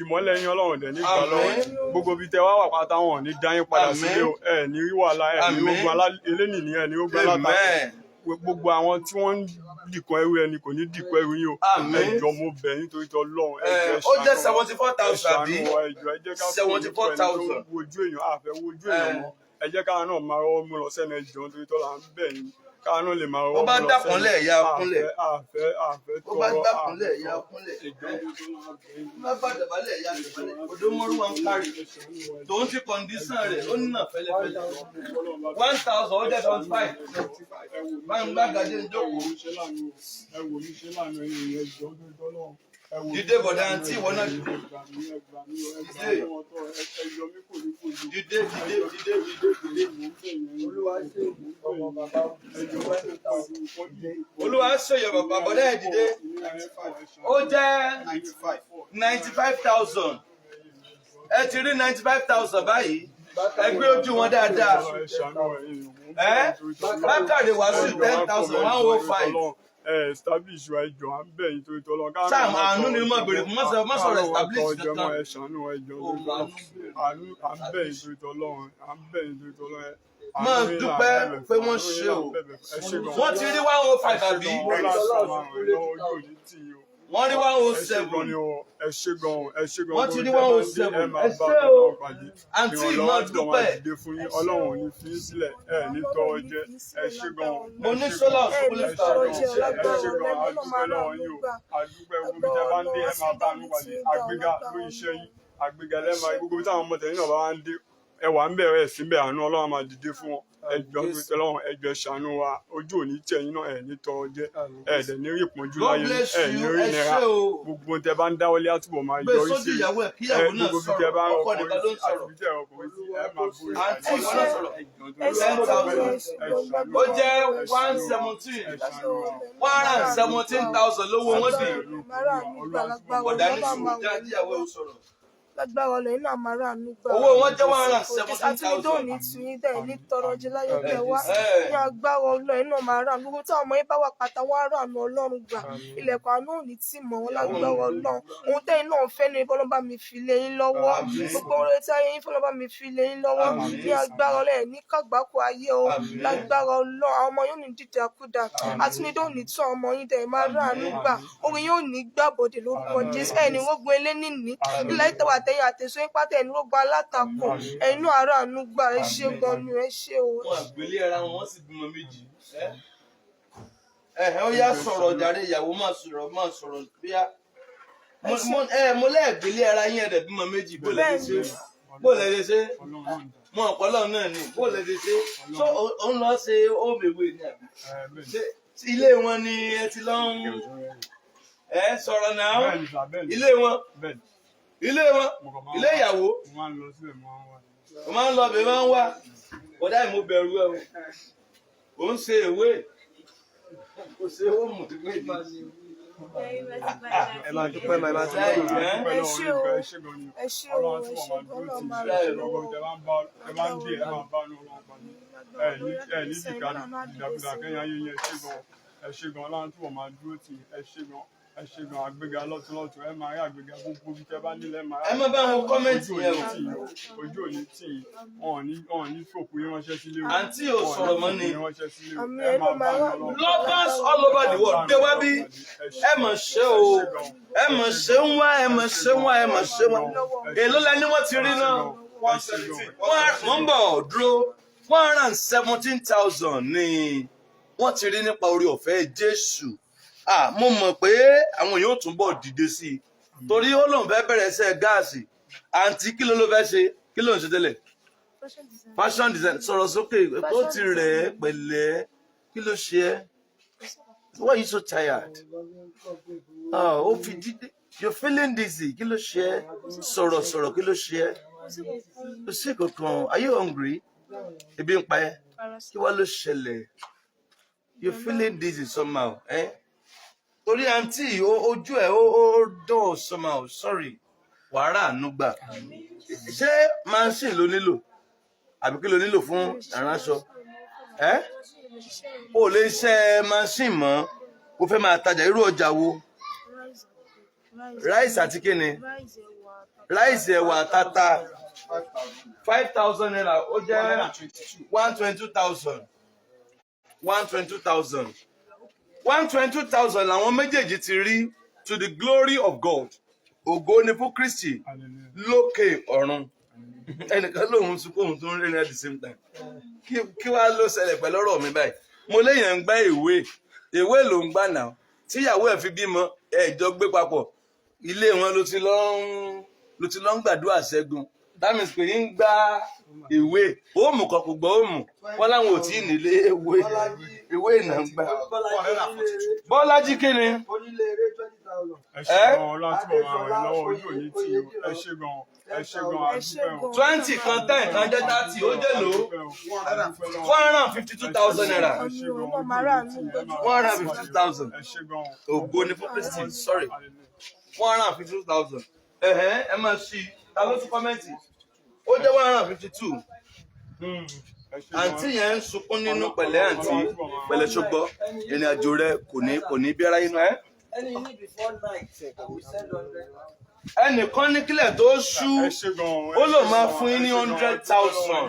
ìmọ́lẹ̀ yín, Ọlọ́run dẹ̀ ní gbà lọ́wọ́ Àmín. yín. Gbogbo ibi tẹ́ wá wà pátá, wọn ò ní dá yín padà Àmín. sílé o. Ẹ ní rí wàhálà, ẹ ní Àmín. ogun elénìní, ẹ ní ogun alátakò. Amen. Gbogbo àwọn tí wọ́n ń dìkan ẹrú ẹni kò ní dìkan ẹrú yín o. Àmín. Ẹ jọ̀ọ́, mo bẹ̀ yín torí tỌlọ́run, ẹ jọ̀ọ́, ẹ Ó jẹ́ ṣàánú wa. 74,000, Ẹ àbí? ṣàánú wa, ẹ jọ̀ọ́, ẹ jẹ́ ká kúrò nípò ẹni tó 74,000. wojú èèyàn, àfẹ́ wojú èèyàn mọ́. Ẹ jẹ́ káwa náà máa rọ́wọ́ mú lọ sẹ́nu. Ẹ jọ̀ọ́, nítorí tọ́lá ń bẹ̀ yín, káwa náà lè máa Ó rọ́wọ́ bá mú lọ dákúnlẹ̀, sẹ́nu. ìyá kúnlẹ̀. Àfẹ́, àfẹ́ Ó bá tọrọ, dákúnlẹ̀, àfẹ́ ìyá tọrọ. kúnlẹ̀. Ẹ jọ̀ọ́, nítorí tọ́lá ń bẹ̀ yín. Ó bá bàdàbálẹ̀, ìyá dàbálẹ̀. Odò mọ́rú wa ń kárì. Tòun ti condition rẹ̀, ó nà fẹ́lẹ́fẹ́lẹ́. 1,000, ó jẹ́ 75. Bá ń gbàgàdé ń jókòó. Ẹ wò mí ṣe láàánú, ẹ̀yin èèyàn, ẹ jọ̀ọ́, nítorí tỌlọ́run. Ẹ wò mí Dìde ṣe bọ̀dá láàánú, àǹtí, ẹ ìwọ náà gbà mí, dìde. ẹ gbà mí, ẹ gbà mí, ẹ gbà Dìde. mí, ọmọ tọ́, ẹ yọ mí kò ní kò ní. Dìde, dìde, dìde, dìde, dìde. Olúwa ṣe ọmọ bàbá 20,000. Olúwa ṣèyọ bàbá bọ̀dá ẹ̀ dìde. Ó jẹ́ 95. 95,000. Ẹ ti rí 95,000 báyìí. Ẹ gbé ojú wọn dáadáa. Ẹ Bákàrè Wàsíù 10,105. Ẹ establish wa, ẹ jọ̀ọ́, à ń bẹ̀ yín torí tỌlọ́run. Sáà, àánú ni mo béèrè fún, má sọ̀rọ̀ establish kankan. Ẹ ṣàánú, ẹ jọ̀ọ́, torí tỌlọ́run. Àánú, à ń bẹ̀ yín torí tỌlọ́run, à ń bẹ̀ yín torí Tọlọ́run. Àánú Máa yín là ń dúpẹ́ bẹ̀bẹ̀ pé fún, wọ́n àánú yín ṣe là ń o. bẹ̀bẹ̀ fún. Ẹ ṣé gan. Wọ́n ti rí 105, àbí? Wọ́n rí one oh Ẹ ṣé gan seven. ni o, ẹ ṣé gan, ẹ ṣé gan. Wọ́n ti rí Gbogbo one oh tẹ́ bá ń dé, ẹ seven. máa Ẹ bá ṣé o. Ọlọ́run pàdé. Àǹtí Ìrànlọ́wọ́ máa tí wọ́n máa dúpẹ́. dìde fún yín, Ọlọ́run ò ní fi yín sílẹ̀, ẹ ní tọrọ jẹ. Ẹ ṣé gan. Mo Ẹ ní ṣé sólà gan. Ẹ òṣùpùlù ní Ẹ ṣé tọrọ gan, jẹ ẹ lágbára ṣé gan. Ọlọ́run, A náà dúpẹ́ máa lọ́wọ́ ráàánú yín o, gbà. a dúpẹ́. Gbogbo ibi tẹ́ bá ń dé, ẹ máa bá àánú pàdé. Àgbéga lórí iṣẹ́ yín, àgbéga lẹ́ẹ̀ máa gbogbo ibi táwọn ọmọ tẹ̀yìn náà bá wá ń dé, ẹ wà ń bẹ̀rẹ̀ sí bẹ̀, àánú Ọlọ́run á máa dìde fún wọn. Ẹ jọ̀ọ́, torí tỌlọ́run, ẹ jọ̀ọ́, ẹ ṣàánú wa. Ojú òní tẹ̀ yín náà, ẹ ní tọrọ jẹ, ẹ dẹ̀ ní rí ìpọ́njú God láyé yín, bless ẹ ní you. rí Ẹ ìnira. ṣé o. Gbogbo tẹ́ bá ń dáwọ́lé, àtúbọ̀ máa Gbé yọrí sójú sí ìyàwó ẹ̀ ẹ kíyàwó náà gbogbo bí tẹ́ sọ̀rọ̀. bá ń Ọkọ ọkùnrin nìkan ló ń sí àti sọ̀rọ̀. bí tẹ́ ọkùnrin sí, ẹ máa borí. Àǹtí ìwọ náà sọ̀rọ̀. Ẹ ṣé Ten gan thousand. ni, ẹ ṣé gan Ó jẹ́ lágbára one seventeen. 117,000 lówó wọn dì. Bọ̀dá ní sùúrù, já kíyàwó ẹ̀ sọ̀rọ̀. Lágbára Ọlọ́run, iná máa ráàánú gbà. Owó wọn jẹ́ one hundred and seventeen Àtúndó thousand. ní tù yín dẹ̀ ní tọrọ jẹ láyé tẹ wá. Ẹ. Ní agbára Ọlọ́run, iná máa ráàánú. Gbogbo táwọn ọmọ yín bá wà pátá, wọn á ráàánú Ọlọ́run gbà. Ilẹ̀kùn àánú ò ní tì mọ́ wọn lágbára Ọlọ́run. Ohun tẹ́yin náà fẹ́ ní Ọlọ́run bá mi fi lé yín lọ́wọ́. Gbogbo ohun tí ayé yín fẹ́, Ọlọ́run bá mi fi lé yín lọ́wọ́. Ní agbára Ọlọ́run, ẹ̀ ní kàgbákò ayé o. Lágbára Ọlọ́run, àwọn ọmọ yóò ní dìdàkudà. Àtúndó ò ní tún àwọn ọmọ yín dẹ̀ máa ráàánú gbà. Orin yóò ní gbàbọ̀dè lórúkọ Jésù. Ẹ̀ ní rógun elénìní. Ilẹ̀ ìtẹ̀wà àtẹ̀yìn àtẹ̀sọ́ yín pátá, ẹ̀ ní rógun alátakò. Ẹ̀yin náà ráàánú gbà. Ẹ ṣé gan ni, ẹ ṣé o. Wọn àgbélé ara wọn, wọ́n sì bímọ méjì. Ẹ ẹ ó yá, sọ̀rọ̀ jàre, ìyàwó, máa sọ̀rọ̀, máa sọ̀rọ̀ bíyà. Mo lẹ́ẹ̀gbélé ara yín, ẹ̀dẹ̀ bímọ méjì, bó lẹ ṣe ṣe, bó lẹ ṣe ṣe? Mo ọ̀pọ̀lọ́ náà ni, bó lẹ ṣe ṣe? So ó ń lọ ṣe ó bèwé ní àbí? Ṣé ilé wọn ni ẹ ti lọ ń ẹ sọ̀rọ̀ náà? Bẹ́ẹ̀ni sà, bẹ́ẹ̀ni. Ilé wọn? Bẹ́ẹ̀ni. Ilé wọn, Mo kàn máa ń ilé ìyàwó? Mo máa ń lọ síbẹ̀, mo máa ń wá. Mo máa ń lọ bẹ̀, máa ń wá. Kódà mo bẹ̀rù ẹ o, ò ń ṣe ìwé, kò ṣe ó mú ìwé mi. Ẹ máa dúpẹ́, máa máa dúpẹ́. Ẹ ṣé o. Ẹ ṣé gan ni. Ẹ ṣé o, Ọlọ́run ẹ tí ṣé wọ́n máa gan, dúró Ọlọ́run tì máa í. ràn yín Gbogbo lọ́wọ́. tẹ bá ń bá ẹ bá ń dé, ẹ máa bá inú Ọlọ́run pàdé. Ẹ ní dìkà dìdàkudà kẹ́yìn ayé yẹn. Ẹ ṣé gan, ẹ ṣé gan. Ọlọ́run tí wọ́n máa dúró tì í. Ẹ ṣé gan, ẹ ṣé gan. Àgbéga lọ́tún lọ́tún, ẹ máa rí àgbéga. Gbogbo bí tẹ bá nílẹ̀, ẹ máa rí. Ẹ má bá wọn comment Ojú ò yẹn ní o. tì yín o, ojú ò ní tì yín. Wọn ò ní fòkú yín ránṣẹ́ sílé o. Àǹtí ò Wọn ò ní sọ̀rọ̀ mọ́ fòkú ni. yín ránṣẹ́ sílé o. Àmín, Ẹ ẹ máa ló bá máa inú rà Ọlọ́run. Lovers all over the world, gbé wá bí. Ẹ mọ̀ ṣe o, ẹ mọ̀ ṣe ń wá, ẹ mọ̀ ṣe ń wá, ẹ mọ̀ ṣe ń wá. Èló la ní wọ́n ti rí náà? 117. Wọ́n ń bọ̀ dúró. 117,000 ni wọ́n ti rí nípa orí ọ̀fẹ́ Jésù. Ah, mo mọ̀ pé àwọn yóò túnbọ̀ dìde sí i torí ó lóun fẹ́ bẹ̀rẹ̀ iṣẹ́ gáàsì. Àǹtí, kí ló fẹ́ ṣe? Kí ló ń ṣe tẹ́lẹ̀? Fashion design. Fashion design. Sọ̀rọ̀ sókè. Ó ti rẹ̀ ẹ́. Pẹ̀lẹ́, kí ló ṣe ẹ́? Why are you so tired? Ah, ó fi dídé. You're feeling dizzy. Kí ló ṣe ẹ́? Sọ̀rọ̀, sọ̀rọ̀, kí ló ṣe ẹ́? Kò sí kankan. Are you hungry? Ebi ń pa ẹ́? Rárá sir. Kí wá ló ṣẹlẹ̀? You're feeling dizzy somehow, eh? Torí àǹtí, ojú ẹ̀ ó dọ̀ somehow. Sorry. Wàá rà àánú gbà. Ṣé machine ló nílò àbí kí ló nílò fún aránṣọ ẹ? O lè ṣe machine mọ́, o fẹ́ máa tajà. Irú ọjà wo? Rice àti kíni? Rice, ẹ̀wà. Rice, ẹ̀wà, tata. ₦5,000, ó jẹ́ 122,000. 122,000, 122,000 làwọn méjèèjì ti rí, to the glory of God. Ògo ni fún Kristi lókè ọ̀run. Ẹnìkan lòun sunkún, òun tó ń rẹ́rìn at the same time. Kí wàá ló ṣẹlẹ̀ pẹ̀lú ọ̀rọ̀ mi báyìí? Mo léèyàn ń gbá ìwé, ìwé ló ń gbà náà tíyàwó ẹ̀ fi bímọ, ẹ̀jọ́ gbé papọ̀. Ilé wọn ló ti lọ ń gbàdúrà ṣẹ́gun. That means pé ń gbá ìwé òmù kan kò gbọ́ òmù wọn láwọn ò tí ì nílé ìwé, ìwé ìnà ń gbà. Bọ́lájí, kí ni? Onílé eré, 20,000. Ẹ ṣe gan, Ọlọ́run túbọ̀ máa ràn yín lọ́wọ́, ojú òní tì í o. Ẹ ṣe gan, ẹ ṣe gan, Ẹ ṣé àdúpẹ́ o. gan. 20 kan, 10 kan jẹ́ 30, ó jẹ́ lò Adúpẹ́ o. ₦152,000. Ẹ ṣé gan, Ọlọ́run máa rà àánú gbójú. 152,000. Ẹ ṣé gan. Ògo ni fún Kristi. Sorry, 152,000. Ẹ̀hẹ́n, ẹ máa ṣí i. Ta ló tún comment? Ó jẹ́ 152. Ẹ ṣé gan. Àǹtí yẹn ń sunkún nínú. Pẹ̀lẹ́ àǹtí, pẹ̀lẹ́. Ṣùgbọ́n ìrìn àjò rẹ kò ní bí ara inú ẹ. Ẹni ní before night, we send 100. Ẹnìkan ní kílẹ̀ tó ṣú, Ẹ ṣé gan. ó lò máa fún yín ní 100,000.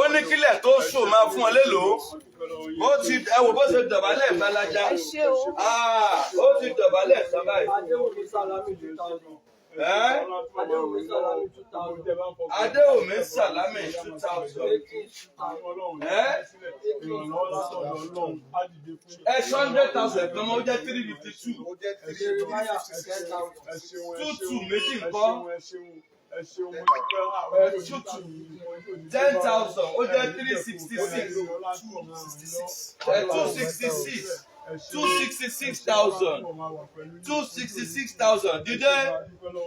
Ó ní kílẹ̀ tó ṣú, ó máa fún ọ lélo. Ó ti ẹ wò bó ṣe dọ̀bálẹ̀ gbalaja. Ẹ ṣé o. Ah, ó ti dọ̀bálẹ̀ sábà yìí. Adéwùmí Sàlámì, 2,000. Ẹ́? Adéwùmí Sàlámì, 2,000. Adéwùmí Sàlámì, 2,000. Ẹ́? Ẹ ṣe 100,000 kan mọ́, ó jẹ́ 352. Ó jẹ́ Jeremiah, 10,000. Two two méjì ńkọ́? Two two, 10,000, ó jẹ́ 366. 266, 266,000, 266,000. Dídé,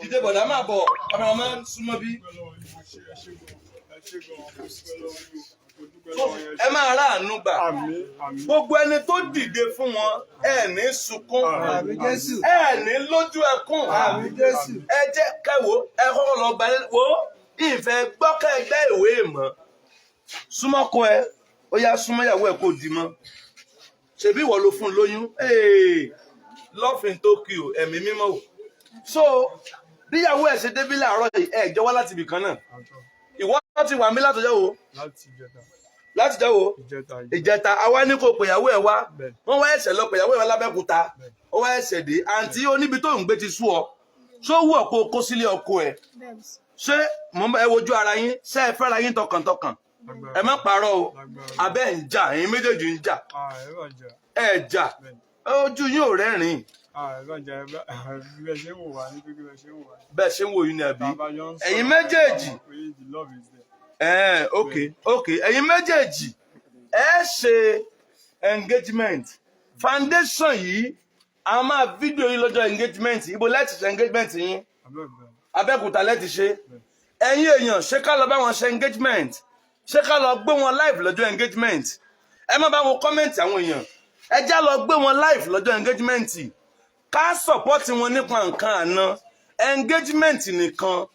dídé, bọ̀dá máa bọ̀, cameraman súnmọ́ bí. Ẹ máa ráàánú gbà. Àmín, àmín. Gbogbo ẹni tó dìde fún wọn, ẹ ní sunkún. Àmín Jésù. Ẹ ní lójú ẹkún. Àmín Jésù. Ẹ jẹ́ kẹwò, ẹ kọ́kọ́ lọ gba wo ìfẹ́ gbọ́kẹ́ ẹgbẹ́ ìwé mọ́. Súnmọ́kọ ẹ, ó yá, súnmọ́ ìyàwó ẹ kó dì mọ́. Ṣebí ìwọ ló fún un lóyún? Ee, love in Tokyo, ẹ̀mí mímọ́ o. So bíyàwó ẹ̀ ṣe débí láàárọ̀ yìí, ẹ jọ wá láti ibì kan náà. Ìwọ ti wà mí látọjọ́ wo? Láti ìjẹta. Láti jẹ́ wo? Ìjẹta. Ìjẹta. Àwa ní kò pèyàwó ẹ wá. Bẹ́ẹ̀. Wọ́n wá ẹsẹ̀ lọ pèyàwó ẹ wá lábẹ́kúta, ó wá ẹsẹ̀ dé. Àǹtí, oníbi tó ń gbé ti sú ọ, ṣó wù ọ́ kó o kó sílé ọkọ ẹ? Bẹ́ẹ̀ ni sir. Ṣé mò ń bá ẹ wojú ara yín? Ṣé ẹ fẹ́ra yín tọkàntọkàn? Ẹ má parọ́ o. Abẹ́ ń jà, ẹ̀yin méjèèjì ń jà? Ẹ bá jà. Ẹ jà, ojú yín ò rẹ́rìn-ín. Ẹ bá jà, ẹ bá bẹ́ẹ̀ ṣe ń wò wá ní pé bẹ́ẹ̀ ṣe ń wò wá. Bẹ́ẹ̀ ṣe ń wò yín ni àbí? Tá a bá jọ ń sọ̀rọ̀, Ẹ̀yin méjèèjì. a mọ̀ pé the love is there. Ẹ ok, ẹ̀yin méjèèjì, ẹ ṣe engagement. Foundation yìí, a máa fídíò yín lọ́jọ́ engagement. Ibo lẹ́ẹ̀tì ṣe engagement yín? Abẹ́òkúta. Abẹ́òkúta lẹ́ẹ̀tì ṣe. Ẹ̀yin èèyàn, ṣé ká lọ bá wọn ṣe engagement? Ṣé ká lọ gbé wọn live lọ́jọ́ engagement? Ẹ má bá wọn comment. Àwọn èèyàn, ẹ já lọ gbé wọn live lọ́jọ́ engagement, ká support wọn nípa nǹkan àná. Engagement nìkan,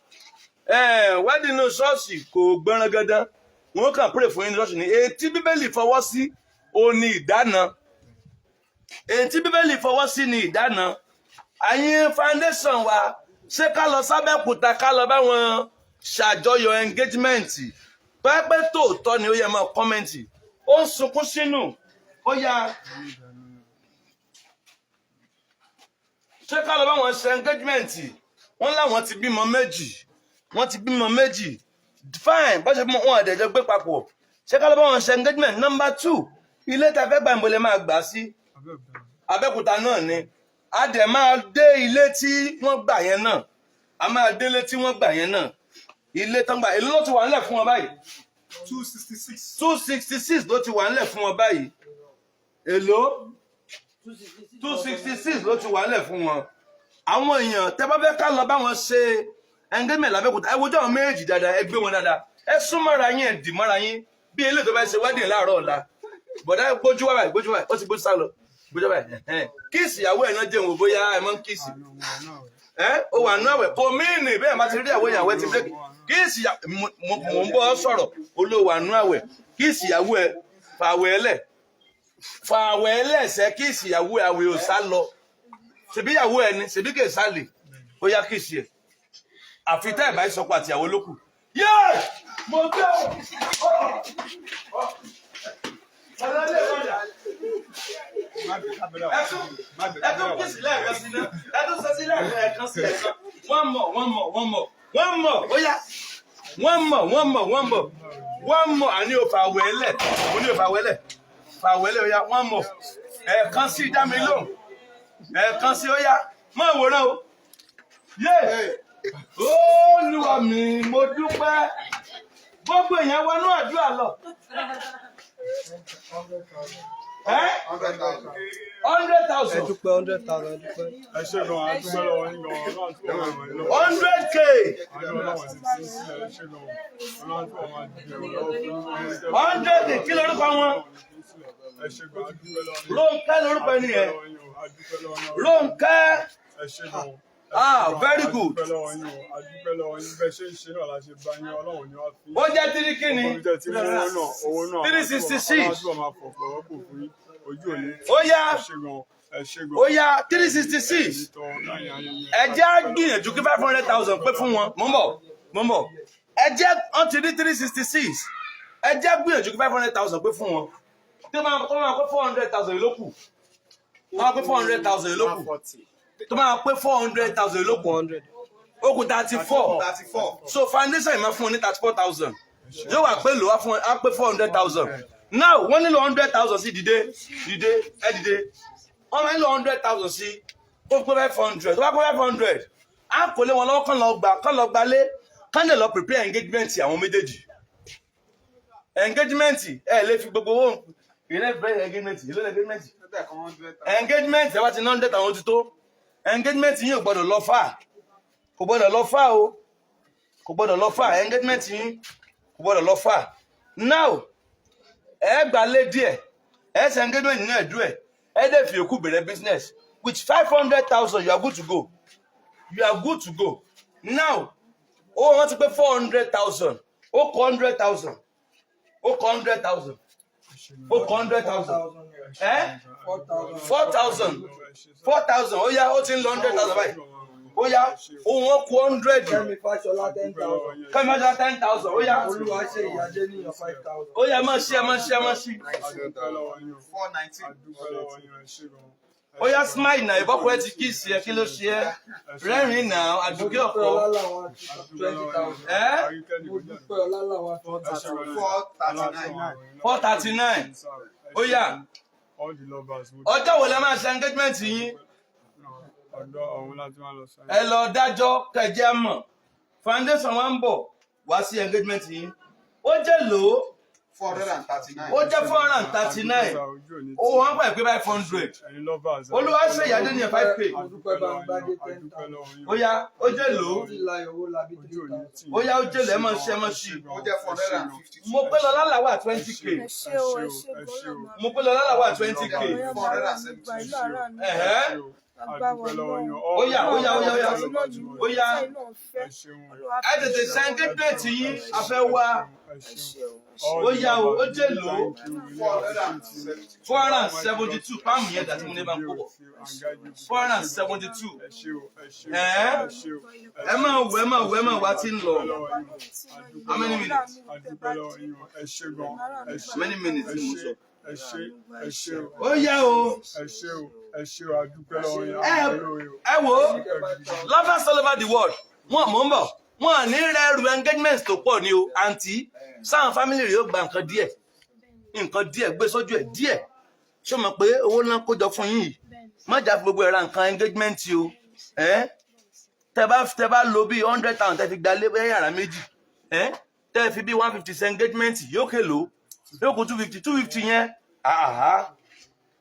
wedding ní ṣọ́ọ̀ṣì kò gbọ́nrán gandan, wọn kàn pray fún yín ní ṣọ́ọ̀ṣì ní. Èyí Bíbélì fọwọ́ sí ó ní ìdáná. Èyí tí Bíbélì fọwọ́ sí ní ìdáná. Àyìn foundation wa, ṣé ká lọ sábẹ́kúta, ká lọ bá wọn ṣàjọyọ̀ engagement? Pẹ́pẹ́ tòótọ́ ni ó yẹ máa comment. Ó ń sunkún sínú. Ó yá, ṣé ká lọ bá wọn ṣe engagement? Wọ́n láwọn ti bímọ méjì, wọ́n ti bímọ méjì. Fine, bó ṣe bímọ wọn àdẹ̀jọ́ gbé papọ̀. Ṣé ká lọ bá wọn ṣe engagement? Number two, ilé tá a fẹ́ gbà ń bolẹ̀ máa gbà sí? Abẹ́òkúta. Abẹ́òkúta náà ni. A dẹ̀ máa dé ilé tí wọ́n gbà yẹn náà, a máa délé tí wọ́n gbà yẹn náà. Ilé tán gbà, èló ló ti wà nílẹ̀ fún wọn báyìí? 266. 266 ló ti wà ńlẹ̀ fún wọn báyìí. Èló? 266 ló ti wà ńlẹ̀ fún wọn. Àwọn èèyàn tẹ́ bá fẹ́ ká lọ bá wọn ṣe engagement l'Abẹ́òkúta, ẹ wojú àwọn méjì dáadáa, ẹ gbé wọn dáadáa, ẹ sún mọ́ra yín, ẹ dì mọ́ra yín bí eléyìí tó bá ṣe wedding láàárọ̀ ọ̀la. Bọ̀dá, gbójú wá báyìí, gbójú wá báyìí, ó ti gbójú sá lọ, gbójú wá báyìí. Ẹ̀hẹ́n. Kiss ìyàwó ẹ̀ náà jẹun wò bóyá ẹ mọ́ ń kiss. Ẹ ó wà nú àwẹ̀ kò míìnì bẹ́ẹ̀ má ti rí ìyàwó, ìyàwó ẹ ti break. Kiss ìyàwó, mò ń bọ́ sọ̀rọ̀, olówó wà nú àwẹ̀. Kiss ìyàwó ẹ, fàwẹ̀ ẹlẹ̀, fàwẹ̀ ẹlẹ́sẹ̀, kiss ìyàwó ẹ, àwẹ̀ ò sá lọ. Ṣèbí ìyàwó ẹ ni, ṣèbí kè sá lè ó yá, kiss ẹ. Àfi tẹ́ ẹ̀ bá sọpọ̀ àtìyàwó lókù. Yéè, mo gbé o. Ọlọ́lẹ̀ padà. Ẹ tún kiss lẹ́ẹ̀kan sí náà, ẹ tún sọ sí lẹ́ẹ̀kan sí ẹ̀kan. One more, one more, one more, one more, ó yá. One more, one more, one more, one more. Àní o fà wẹ́lẹ̀, mo ní o fà wẹ́lẹ̀, fà wẹ́lẹ̀, ó yá, one more. Ẹ̀ẹ̀kan sí, dá mi lóhùn. Ẹ̀ẹ̀kan sí, ó yá. Máa wòran o. Yé! Olúwa mi, mo dúpẹ́. Gbogbo èèyàn wọnú àdúrà lọ. Ẹ́ 100,000. hundred Ẹ thousand. dúpẹ́, 100,000, ẹ dúpẹ́. Ẹ ṣé gan, a dúpẹ́ lọ́wọ́ yín gan, Ọlọ́run tó wà ràn yín lọ́wọ́. 100K. Àánú Ọlọ́run sì ti ń sílẹ̀, ẹ ṣé gan. Ọlọ́run tó wà máa dìde lọ́wọ́ fún yín. 100K, kí lorúkọ wọn? Ẹ ṣé gan, a dúpẹ́ lọ́wọ́ yín. Rónkẹ́ lorúkọ ẹni yẹn. A dúpẹ́ lọ́wọ́ yín o, a dúpẹ́ lọ́wọ́ yín o. Rónkẹ́. Ẹ ṣé gan. Ah, very good. A dúpẹ́ lọ́wọ́ yín o, a dúpẹ́ lọ́wọ́ yín. Bẹ́ẹ̀ ṣe ń ṣe náà la ṣe bá yín, Ọlọ́run ni wá fi. Ó jẹ́ three kíni? Omi tẹ́ ti mú owó náà, owó náà. 366. Ọlọ́run túbọ̀ máa fọ̀pọ̀ rọ́pò fún yín. Ojú òní. Ó yá. Ẹ ṣé gan, ẹ ṣé gan. Ó yá, 366. Ẹ jẹ́ á gbìyànjú kí 500,000 pé fún wọn. Mo ń bọ̀, mo ń bọ̀. Ẹ jẹ́ wọ́n ti rí 366. Ẹ jẹ́ á gbìyànjú kí 500,000 pé fún wọn. Tó máa tó máa pé 400,000 yìí ló kù. Tó máa pé 400,000 yìí ló kù. Tó máa pé 400,000 yìí ló kù. 100. Ó kù 34. 34. So foundation yìí máa fún wọn ní 34,000. Yóò wà pé lò wá fún wọn á pé 400,000. Now wọ́n nílò 100,000 sí. Dìde, dìde, ẹ dìde. Wọ́n máa nílò 100,000 sí ó pé 500. Tó bá pé 500, á kò lé wọn lọ́wọ́, kán lọ gbà, kán lọ gbalé, kán lè lọ prepare engagement àwọn méjèèjì. Engagement, ẹ lè fi gbogbo owó ìrẹ́ bẹ̀rẹ̀ engagement. Èló engagement? Engagement, ẹ bá ti ná 100,000 ti tó. Engagement yín ò gbọ́dọ̀ lọ fà, kò gbọ́dọ̀ lọ fà o, kò gbọ́dọ̀ lọ fà. Engagement yín kò gbọ́dọ̀ lọ fà. Now ẹ gbà lé díẹ̀, ẹ ṣe engagement nínú ẹ̀dú ẹ̀, ẹ dẹ̀ fi òkú bẹ̀rẹ̀ business. With 500,000, you are good to go, you are good to go. Now owó wọn ti pé 400,000, ó kọ 100,000, ó kọ 100,000, ó kọ 100,000, ẹ 4,000, 4,000. Ó yá, ó ti ń lọ 100,000 báyìí. Ó yá, òun wọn kú 100. Kẹ́mi Fáṣọlá, 10,000. Kẹ́mi Fáṣọlá, 10,000, ó yá. Olúwa ṣe ìyájẹ́ níyàn, 5,000. Ó yá, ẹ máa ṣí, ẹ máa ṣí, ẹ máa ṣí. 419. Ó yá, smile náà. Ìbọ́kọ̀ ẹ ti kiss ẹ, kí ló ṣe ẹ? Rẹ́rìn-ín náà, àdùkẹ́ Mo dúpẹ́ ọ̀pọ̀. Ọlálàwà, 20,000. Ẹ Mo dúpẹ́ Ọlálàwà, 20,000. 439. 439, ó yá. All the lovers. Ọjọ́ wo lẹ máa ṣe engagement yín? Ọ̀dọ̀ ọ̀hún láti máa lọ sáyé. Ẹ lọ dájọ́ kẹjẹ mọ̀. Foundation wa ń bọ̀ wá sí engagement yín. Ó jẹ́ lò ó. 439. Ó jẹ́ 439. Owó wọn pẹ̀ pé 500. Ẹ̀yin lovers. Olúwa ṣe ìyáde ní 5K. Mo dúpẹ́ Bámbádé, 10,000. Ó yá, ó jẹ́ lò ó. Títílayọ̀ Owólabí, 3,000. Ó yá, ó jẹ́ lò, ẹ máa ṣe, ẹ máa ṣe. Ó jẹ́ 452. Mo pé lọ lálàwà 20K. Ẹ ṣé o, ẹ ṣé gan-an. Mo pé lọ lálàwà 20K. 472. Ẹ̀hẹ́. Ó yá, ó yá, ó yá, ó yá, ó yá. Ẹ tètè ṣe engagement yín, a fẹ́ wá. Ó yá o, ó jẹ́ lò ó. 472 páàmù yẹn dàtí mo ní bá ń kó bọ̀. 472. Ẹ ẹ máa wò, ẹ máa wò, ẹ máa wá tí ń lọ. How many minutes? How many minutes ni mo sọ? Ẹ ṣé, ẹ ṣé o. Ó yá o. Ẹ ṣé o, ẹ ṣé o, a dúpẹ́ lọ́wọ́ yín. Ẹ ẹ wo, lovers all over the world, wọn mò ń bọ̀, wọn à ní rẹ ẹrù engagement tó pọ̀ ní o. Àǹtí sáwọn family rẹ̀ yóò gba nǹkan díẹ̀, nǹkan díẹ̀ gbé sójú ẹ̀ díẹ̀. Ṣé o mọ̀ pé owó ńlá kójọ fún yín yìí? Má jà fi gbogbo ẹ̀ ra nǹkan engagement o. Ẹ tẹ bá lo bíi 100,000, tẹ fi gba lé bóyá yàrá méjì, ẹ Tẹ́ ẹ fi bí 150 ṣe engagement, yóò kèlò, yóò kó 250. 250 yẹn, àhá,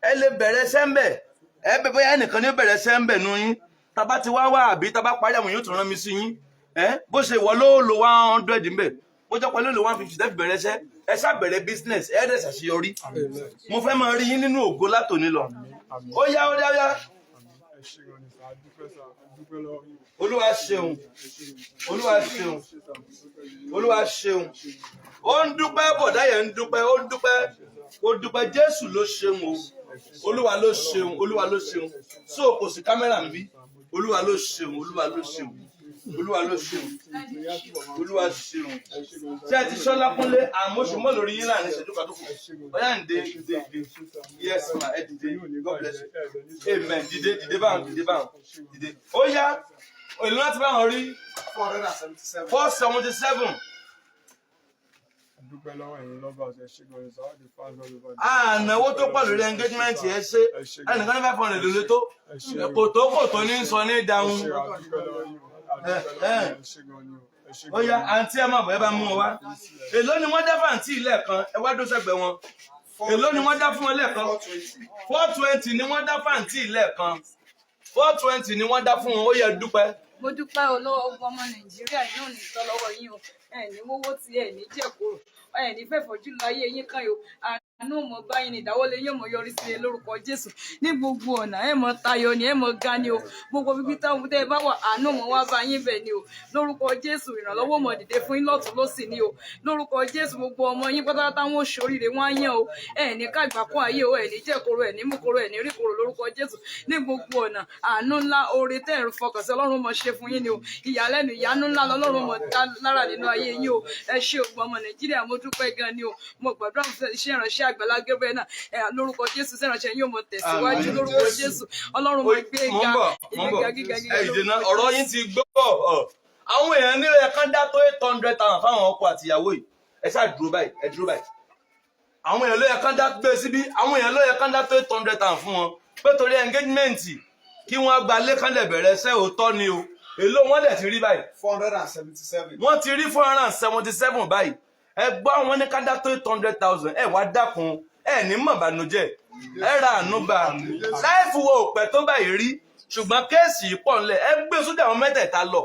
ẹ lè bẹ̀rẹ̀ sẹ́ńbẹ̀. Ẹ bẹ bóyá ẹnìkan ní ó bẹ̀rẹ̀ sẹ́ńbẹ̀ nu yín. Tábà ti wá wá àbí tábà parí, àwọn yóò tún rán mi sí yín. Ẹ bó ṣe wọ ló lo 100 ńbẹ̀, bó jẹ́ pẹ̀lú lo 150 tẹ́ fi bẹ̀rẹ̀ ṣẹ́. Ẹ ṣá bẹ̀rẹ̀ business, ẹ dẹ̀ ṣàṣeyọrí. Mo fẹ́ máa rí yín nínú ògo látòní lọ. Ó yá, ó yá, ó yá. Ẹ ṣé gan ni sir, a dúpẹ́ sir, a dúpẹ́ lọ́wọ́ yín. Olúwa ṣeun, Olúwa ṣeun, Olúwa ṣeun. Ó ń dúpẹ́, bọ̀dá yẹn ń dúpẹ́, ó ń dúpẹ́, ó dúpẹ́. Jésù ló ṣeun o, Olúwa ló ṣeun, Olúwa ló ṣeun. So kò sí kámẹ́rà ń bí. Olúwa ló ṣeun, Olúwa ló ṣeun, Olúwa ló ṣeun, Olúwa ṣeun. Ṣé ẹ ti ṣọlá kúnlé àmóṣùmọ́ lórí yín láàrin ìṣẹ́jú kan tó kù? Ọyá, ń dé, dìde, dìde. Yes ma, ẹ dìde. God bless you, amen. Dìde, dìde báwọn, dìde báwọn, dìde. Ó yá, èlò láti báwọn rí. 477. 477. A dúpẹ́ lọ́wọ́ ẹ̀yin lovers, ẹ ṣé gan ni sir, all the fans all over the Ànáwó tó pọ̀ lórí engagement, ẹ ṣe. Ẹnìkan ní 500 lórí tó kò tó, kò tó ní sọ ní Ẹ dáhùn. ṣé, a dúpẹ́ lọ́wọ́ yín o, a dúpẹ́ lọ́wọ́ yín, ẹ ṣé gan ni o, ẹ ṣé Ó gan yá, ni. àǹtí, ẹ máa bọ̀, ẹ bá mú wọn wá. Èló ni wọ́n dá fàǹtí lẹ́ẹ̀kan? Ẹ wá dó sẹ́gbẹ̀ẹ́ wọn. Èló ni wọ́n dá fún wọn lẹ́ẹ̀kan? 420. 420 ni wọ́n dá fàǹtí lẹ́ẹ̀kan. 420 ni wọ́n dá fún wọn. Ó yẹ, dúpẹ́. Mo dúpẹ́ olówó ogun ọmọ Nàìjíríà náà ní tọ́ lọ́wọ́ yín o. Ẹ ní wọ́wọ́ tí ẹ ní jẹ̀kúrò, ẹ ní fẹ́ fojú láyé yín kan yìí o. Àánú mọ̀ báyìí ní ìdáwọ́lé yóò mọ̀ yọrí sí i lórúkọ Jésù. Ní gbogbo ọ̀nà, ẹ mọ̀ tayọ ni, ẹ mọ̀ ga ni o. Gbogbo bíbí táwọn tẹ́ ẹ bá wà, àánú mọ̀ wá bá yín bẹ̀ ni o lórúkọ Jésù. Ìrànlọ́wọ́ mọ̀ dìde fún yín lọ́tún lọ́sì ni o lórúkọ Jésù. Gbogbo ọmọ yín pátápátá, wọn ò ṣoríire, wọn á yàn o. Ẹ ní kágbákò ayé o, ẹ ní jẹ̀koro, ẹ ní múkoro, ẹ ní ríkoro lórúkọ Jésù. Ní gbogbo ọ̀nà, àánú ńlá, oore tẹ́ ẹ̀ ń fọkàn sí, Ọlọ́run mọ̀ ṣe fún yín ni o. Ìyàlẹ́nu, ìyanu ńlá lọ́lọ́run mọ̀ dá lára nínú ayé yín o. Ẹ ṣé ògbọ́n ọmọ Nàìjíríà, mo dúpẹ́ gan ni o. Mo gbàdúrà fún iṣẹ́ ìránṣẹ́ Àgbàlá Gabriel náà ẹ lórúkọ Jésù. Iṣẹ́ ìránṣẹ́ yóò mọ̀ tẹ̀síwájú lórúkọ Jésù. Ọlọ́run mọ̀ gbé Mo ń ga bọ̀, mo ń bọ̀. ìgbéga gíga gíga Ẹ ìdènà lórúkọ ọ̀rọ̀ yín ti gbọ́ ọ̀. Àwọn èèyàn ní ẹ̀ kan dá tó 800,000 fáwọn ọkọ àtìyàwó yìí. Ẹ ṣáà dúró báyìí, ẹ dúró báyìí. Àwọn èèyàn ló yẹ kán dá gbé síbí. Àwọn èèyàn ló yẹ kán dá tó 800,000 fún wọn pé torí engagement, kí wọ́n gba lẹ́kànlẹ̀ bẹ̀rẹ̀ ṣẹ́. Òótọ́ ni o. Èló wọ́n dẹ̀ ti rí báyìí? 477. Wọ́n ti rí 477 báyìí. Ẹ gbọ́, àwọn ní ká dá tó 800,000. Ẹ wá dákun, ẹ ní mọ̀ bànújẹ́, ẹ ra àánú gbà. Láìfù wo òpẹ́ tó báyìí rí, ṣùgbọ́n case yìí pọ̀ ńlẹ̀. Ẹ gbé sójà àwọn mẹ́tẹ̀ẹ̀ta lọ,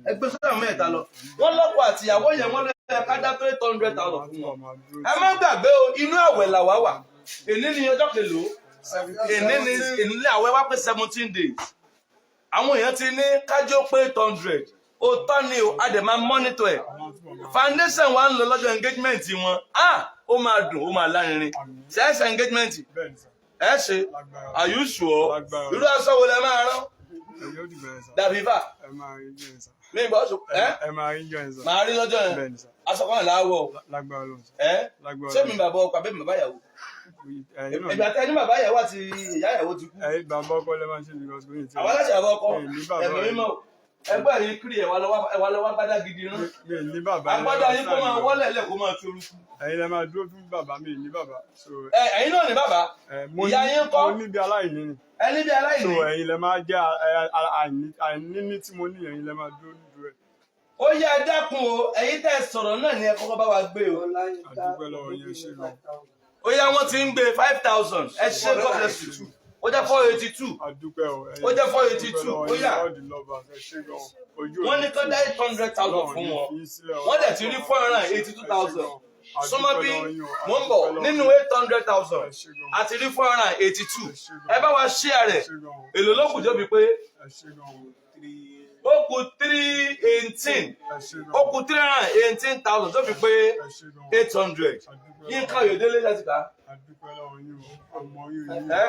ẹ gbé sójà àwọn mẹ́tẹ̀ẹ̀ta lọ. Wọ́n lọ́kọ àtìyàwó yẹn, wọ́n lọ́yẹ ká dá tó 800,000 fún wọn. Ẹ má gbàgbé o, inú àwẹ̀ làwa wà. Èní ni ọjọ́ kelòó? Èní ni, èní ní àwẹ̀ wá pé 17 days. Àwọn èèyàn ti ní kájọ pé 800. Òótọ́ ni o, a dẹ̀ máa monitor ẹ̀. Foundation wa ń lọ lọ́jọ́ engagement wọn. Ah, ó máa dùn, ó máa lárinrin. Ṣe é ṣe engagement? Bẹ́ẹ̀ ni sir. Ẹ ṣe. Lágbára. Are you sure? Lágbára. Irú aṣọ wo lẹ máa rán? Ẹ̀yin ó dìgbà yẹn sir. Dàbífà. Ẹ máa rí jọ yẹn sir. Mi bọ́ sọ ẹ. Ẹ máa rí jọ yẹn sir. Màá rí lọ́jọ́ yẹn. Bẹ́ẹ̀ ni sir. Aṣọ kan làwọ̀. Lágbára Ọlọ́run sir. Ẹ Lágbára. ṣé mi bàbá ọkọ àbí mi bàbá ìyàwó? Ẹ̀yin náà. Ìgbà tẹ ní bàbá ìyàwó àti ìyá ìyàwó ti kú. Ẹ̀yin bàbá ọkọ lẹ máa ṣe because kò ní tí. Àwọn aláṣẹ bàbá ọkọ. Mi ní bàbá. Ẹ̀mí mímọ́ ẹgbẹ́ yìí kiri, ẹ̀wà lọ́wọ́ gbádá gidi rán. Mi ní bàbá. Agbádá yín kó máa wọ́lẹ̀ lẹ̀, kó máa torúkú. Ẹ̀yin lẹ máa dúró fún bàbá, mi ní bàbá. So Ẹ ẹ̀yin náà ní bàbá. ẹ mo Ìyá ní yín ńkọ́? mo ní bí aláìní ni. Ẹni bí So aláìní. ẹ̀yin lẹ máa jẹ́ àìní tí mo ní, ẹ̀yin lẹ máa dúró dúró ẹ̀. Ó yẹ, ẹ dákun o, ẹ̀yin tẹ́ ẹ sọ̀rọ̀ náà ni ẹ kọ́kọ́ bá wa gbé o. Ọláyínká. A dúpẹ́ lọ́wọ́ yín, ẹ ṣé gan. Ó yá, wọ́n ti ń gbé 5,000. Ẹ ṣé, God bless you. Ó jẹ́ 482. A dúpẹ́ o. Ẹ̀yin Ó jẹ́ 482. a dúpẹ́ lọ́wọ́ Ó yín, yá. all the lovers, ẹ ṣé gan. Ojú Wọ́n ní òní kán dá 800,000 fún wọn, wọ́n dẹ̀ ti rí 482,000. Súnmọ́ bí, mò ń bọ̀. Nínú 800,000, a ti rí 482. Ẹ bá wa share rẹ̀. Èlò ló kù jóbi pé Ẹ ṣé gan o. ó kù 318. Ẹ ṣé gan. Ó kù 318,000 tó fi pé Ẹ ṣé gan. 800. Yínká Oyèdélé láti kà á. A dúpẹ́ lọ́wọ́ yín o. Àmọ́ yín yín. Ẹ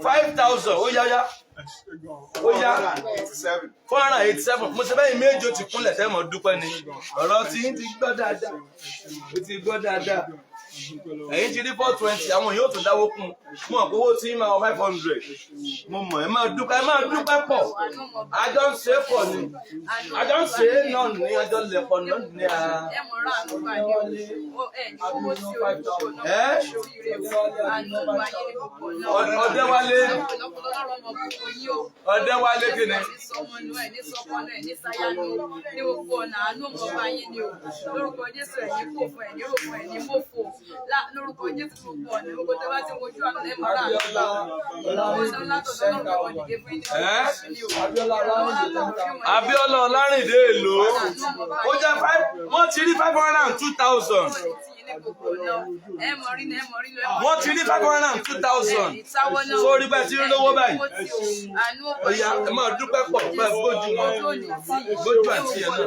5,000, ó yá yá. Ẹ ṣé gan. Ó yá. 87. 487. Mo ṣe bẹ́yìn méjì, ó ti kúnlẹ̀ tẹ́ mọ̀ dúpẹ́ ni. Ọ̀rọ̀ tí ń ti gbọ́ dáadáa, ó ti gbọ́ dáadáa. Ẹ̀yin ti rí 420, àwọn yóò tún dáwó kún. Mo mọ̀ pé owó tí ń máa wọ 500. Mo mọ̀, ẹ máa dúpẹ́, ẹ máa dúpẹ́ pọ̀. Àjọ ń ṣe é pọ̀ ni. Àjọ ń ṣe é náà ní àjọ lẹ̀pọ̀ náà ní a. Ẹ mọ̀ ra àánú gbà ní o. Ẹ ní owó tí o ní kò náà Ẹ́? ṣoríire o. Àánú gbà yín ní gbogbo náà. Ọ̀dẹ́wálé. Ọ̀pọ̀lọpọ̀ lọ́rọ̀ ọmọ gbogbo yín o. Ọ̀dẹ́wálé kí ni? Ẹ ní sọmọ nù, ẹ ní sọkọ nù, ẹ ní sáyà nù. Ní gbogbo ọ̀nà àánú ọmọ bá yín ni o. Lórúkọ Jésù ẹ̀ ní kò fún ẹ̀ ní rògbò ẹ̀ ní mọ̀fò. Lórúkọ Jésù gbogbo ọ̀nà gbogbo tẹ́ bá ti wojú àánú ẹ̀ mọ̀ ra àánú gbà. Ìrànlọ́wọ́ látọ̀dọ̀ Ọlọ́run ọmọ dìde fún yín ní Ẹ́? ọ̀sán ni o. Ìrànlọ́wọ́ látọ̀dọ̀ Ọlọ́run Abíọ́lá Ọlárìndé èlò. Ó jẹ́ five, wọ́n ti rí 502,000. Wọ́n ti rí 502,000. Sórí bẹ́ẹ̀ tí ń lówó báyìí. Ó yá, ẹ máa dúpẹ́ pọ̀ pẹ́ gbójú wọn. Gbójú àti ẹ̀ náà.